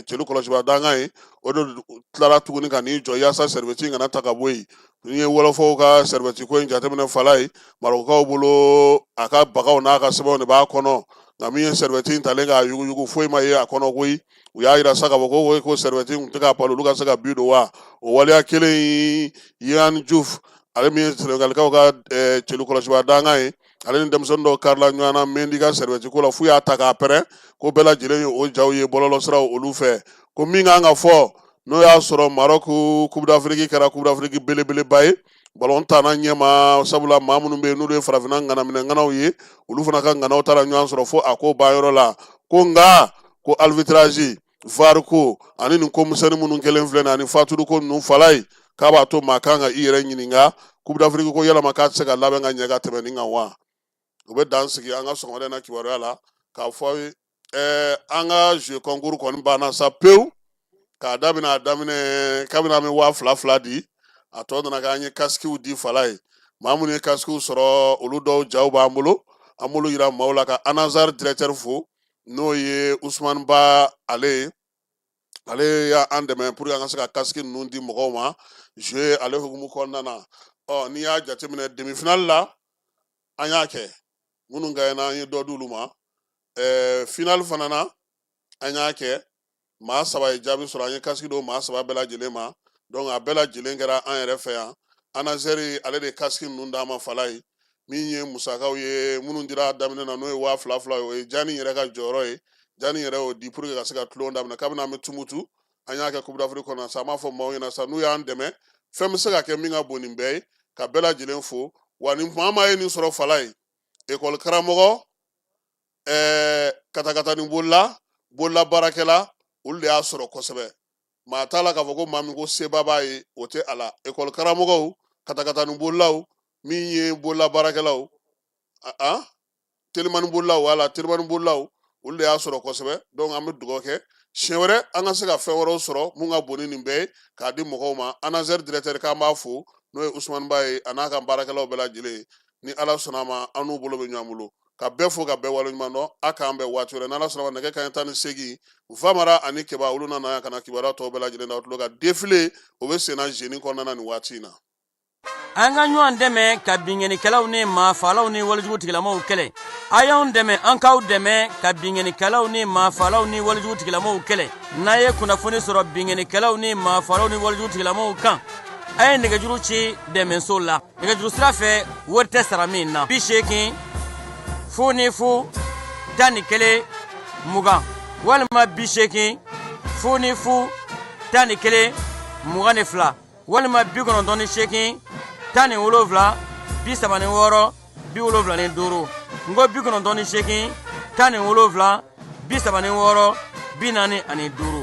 celu kɔlɔsiba dankan ye, o de tilara tuguni ka n'i jɔ yaasa serviette in kana ta ka bɔ yen. N'i ye wɔlɔfɔw ka serviette ko in jateminɛ, Falaye, Marɔkukaw bolo, a ka bagaw n'a ka sɛbɛnw de b'a kɔnɔ. Nka min ye serviette in talen k'a yuguyugu, foyi ma ye a kɔnɔ koyi. U y'a yira sa k'a fɔ ko serviette in tun tɛ ka pali olu ka se ka bi don wa. O waleya kelen in, Yehvann Diouf, ale min ye Senegalikaw ka celu kɔlɔsiba dankan ye, ale ni denmisɛnnin dɔw karila ɲɔgɔn na Mendy ka serviette ko la f'u y'a ta k'a pɛrɛn. Ko bɛɛ lajɛlen ye o jaw ye bɔlɔlɔsiraw olu fɛ. Ko min kan ka fɔ, n'o y'a sɔrɔ Maroc Coupe d'Afrique kɛra Coupe d'Afrique belebeleba ye balon tanna ɲɛma, sabula maa minnu bɛ yen n'olu ye farafinna ŋanaminɛ ŋanaw ye, olu fana ka ŋanaw taara ɲɔgɔn sɔrɔ fo a ko banyɔrɔ la. Ko nka ko arbitrage, VAR ko ani nin ko misɛnnin minnu kɛlen filɛ nin ani fatuli ko ninnu, Falaye, k'a b'a to maa kan ka i yɛrɛ ɲininka Coupe d'Afrique ko yalama k'a tɛ se ka labɛn ka ɲɛ ka tɛmɛ nin kan wa. O bɛ dan sigi an ka sɔgɔmada in na kibaruya la k'a fɔ aw ye. An ka jeu concours kɔni banna sa pewu k'a daminɛ a daminɛ kabini an bɛ 2000 2000 di, a tɔ nana k'an ye kasikiw di. Falaye, maa minnu ye kasikiw sɔrɔ, olu dɔw jaw b'an bolo, an b'olu yira maaw la. Ka Anazar directeur fo, n'o ye Usumani Ba, ale ye, ale y'an dɛmɛ pour que an ka se ka kasiki ninnu di mɔgɔw ma jeu ale hukumu kɔnɔna na. Ɔ n'i y'a jateminɛ, demi-finale la an y'a kɛ, minnu gagnera an ye dɔ d'olu ma. Finale fana na an y'a kɛ, maa saba ye jaabi sɔrɔ, an ye kasiki don maa saba bɛɛ lajɛlen ma. Donc a bɛɛ lajɛlen kɛra an yɛrɛ fɛ yan. Anazɛri, ale de ye kasiki ninnu d'an ma. Falaye, min ye musakaw ye minnu dira a daminɛ na, n'o ye 2000 2000 ye, o ye Jani yɛrɛ ka jɔyɔrɔ ye. Jani yɛrɛ y'o di pour que ka se ka tulon daminɛ kabini an bɛ Tumutu, an y'a kɛ Coupe d'Afrique kɔnɔ sa. An b'a fɔ maaw ɲɛna sa, n'u y'an dɛmɛ, fɛn bɛ se ka kɛ min ka bon nin bɛɛ ye. Ka bɛɛ lajɛlen fo wa. Ni maa maa ye nin sɔrɔ, Falaye, ekɔli karamɔgɔ, katakatani bolila, bolola baarakɛla, olu de y'a sɔrɔ kosɛbɛ. Maa t'a la k'a fɔ ko maa min ko seba b'a ye, o tɛ a la. Ekɔli karamɔgɔw, katakatani bolilaw, min ye bolola baarakɛlaw, a telimani bolilaw, wala telimani bolilaw, olu de y'a sɔrɔ kosɛbɛ. Donc an bɛ dugawu kɛ siɲɛ wɛrɛ an ka se ka fɛn wɛrɛw sɔrɔ mun ka bon ni nin bɛɛ ye k'a di mɔgɔw ma. Anazɛri directeur, k'an b'a fo, n'o ye Usumani Ba ye, a n'a ka baarakɛlaw bɛɛ lajɛlen. Ni Ala sɔnna a ma, an n'u bolo bɛ ɲɔgɔn bolo. Ka bɛɛ fo ka bɛɛ waleɲuman dɔn. A k'an bɛn waati wɛrɛ n'Ala sɔnna ma. Nɛgɛ kanɲɛ 18, Famara ani Keba, olu nana yan ka na kibaruya tɔw bɛɛ lajɛlen da tulo kan. Défilé o bɛ senna zeni kɔnɔna na nin waati in na. An ka ɲɔgɔn dɛmɛ ka binkannikɛlaw ni maafaalaw ni walejugu tigilamaw kɛlɛ. A y'anw dɛmɛ, an k'aw dɛmɛ ka binkannikɛlaw ni maafaalaw ni walejugu tigilamaw kɛlɛ. N'a ye kunnafoni sɔrɔ binkannikɛlaw ni maafaalaw ni walejugu tigilamaw kan, a ye nɛgɛjuru ci dɛmɛso la nɛgɛjuru sira fɛ, wari tɛ sara min na: 80 00 11 20 walima 80 00 11 22 walima 98 17 36 75. N ko 98 17 36 45.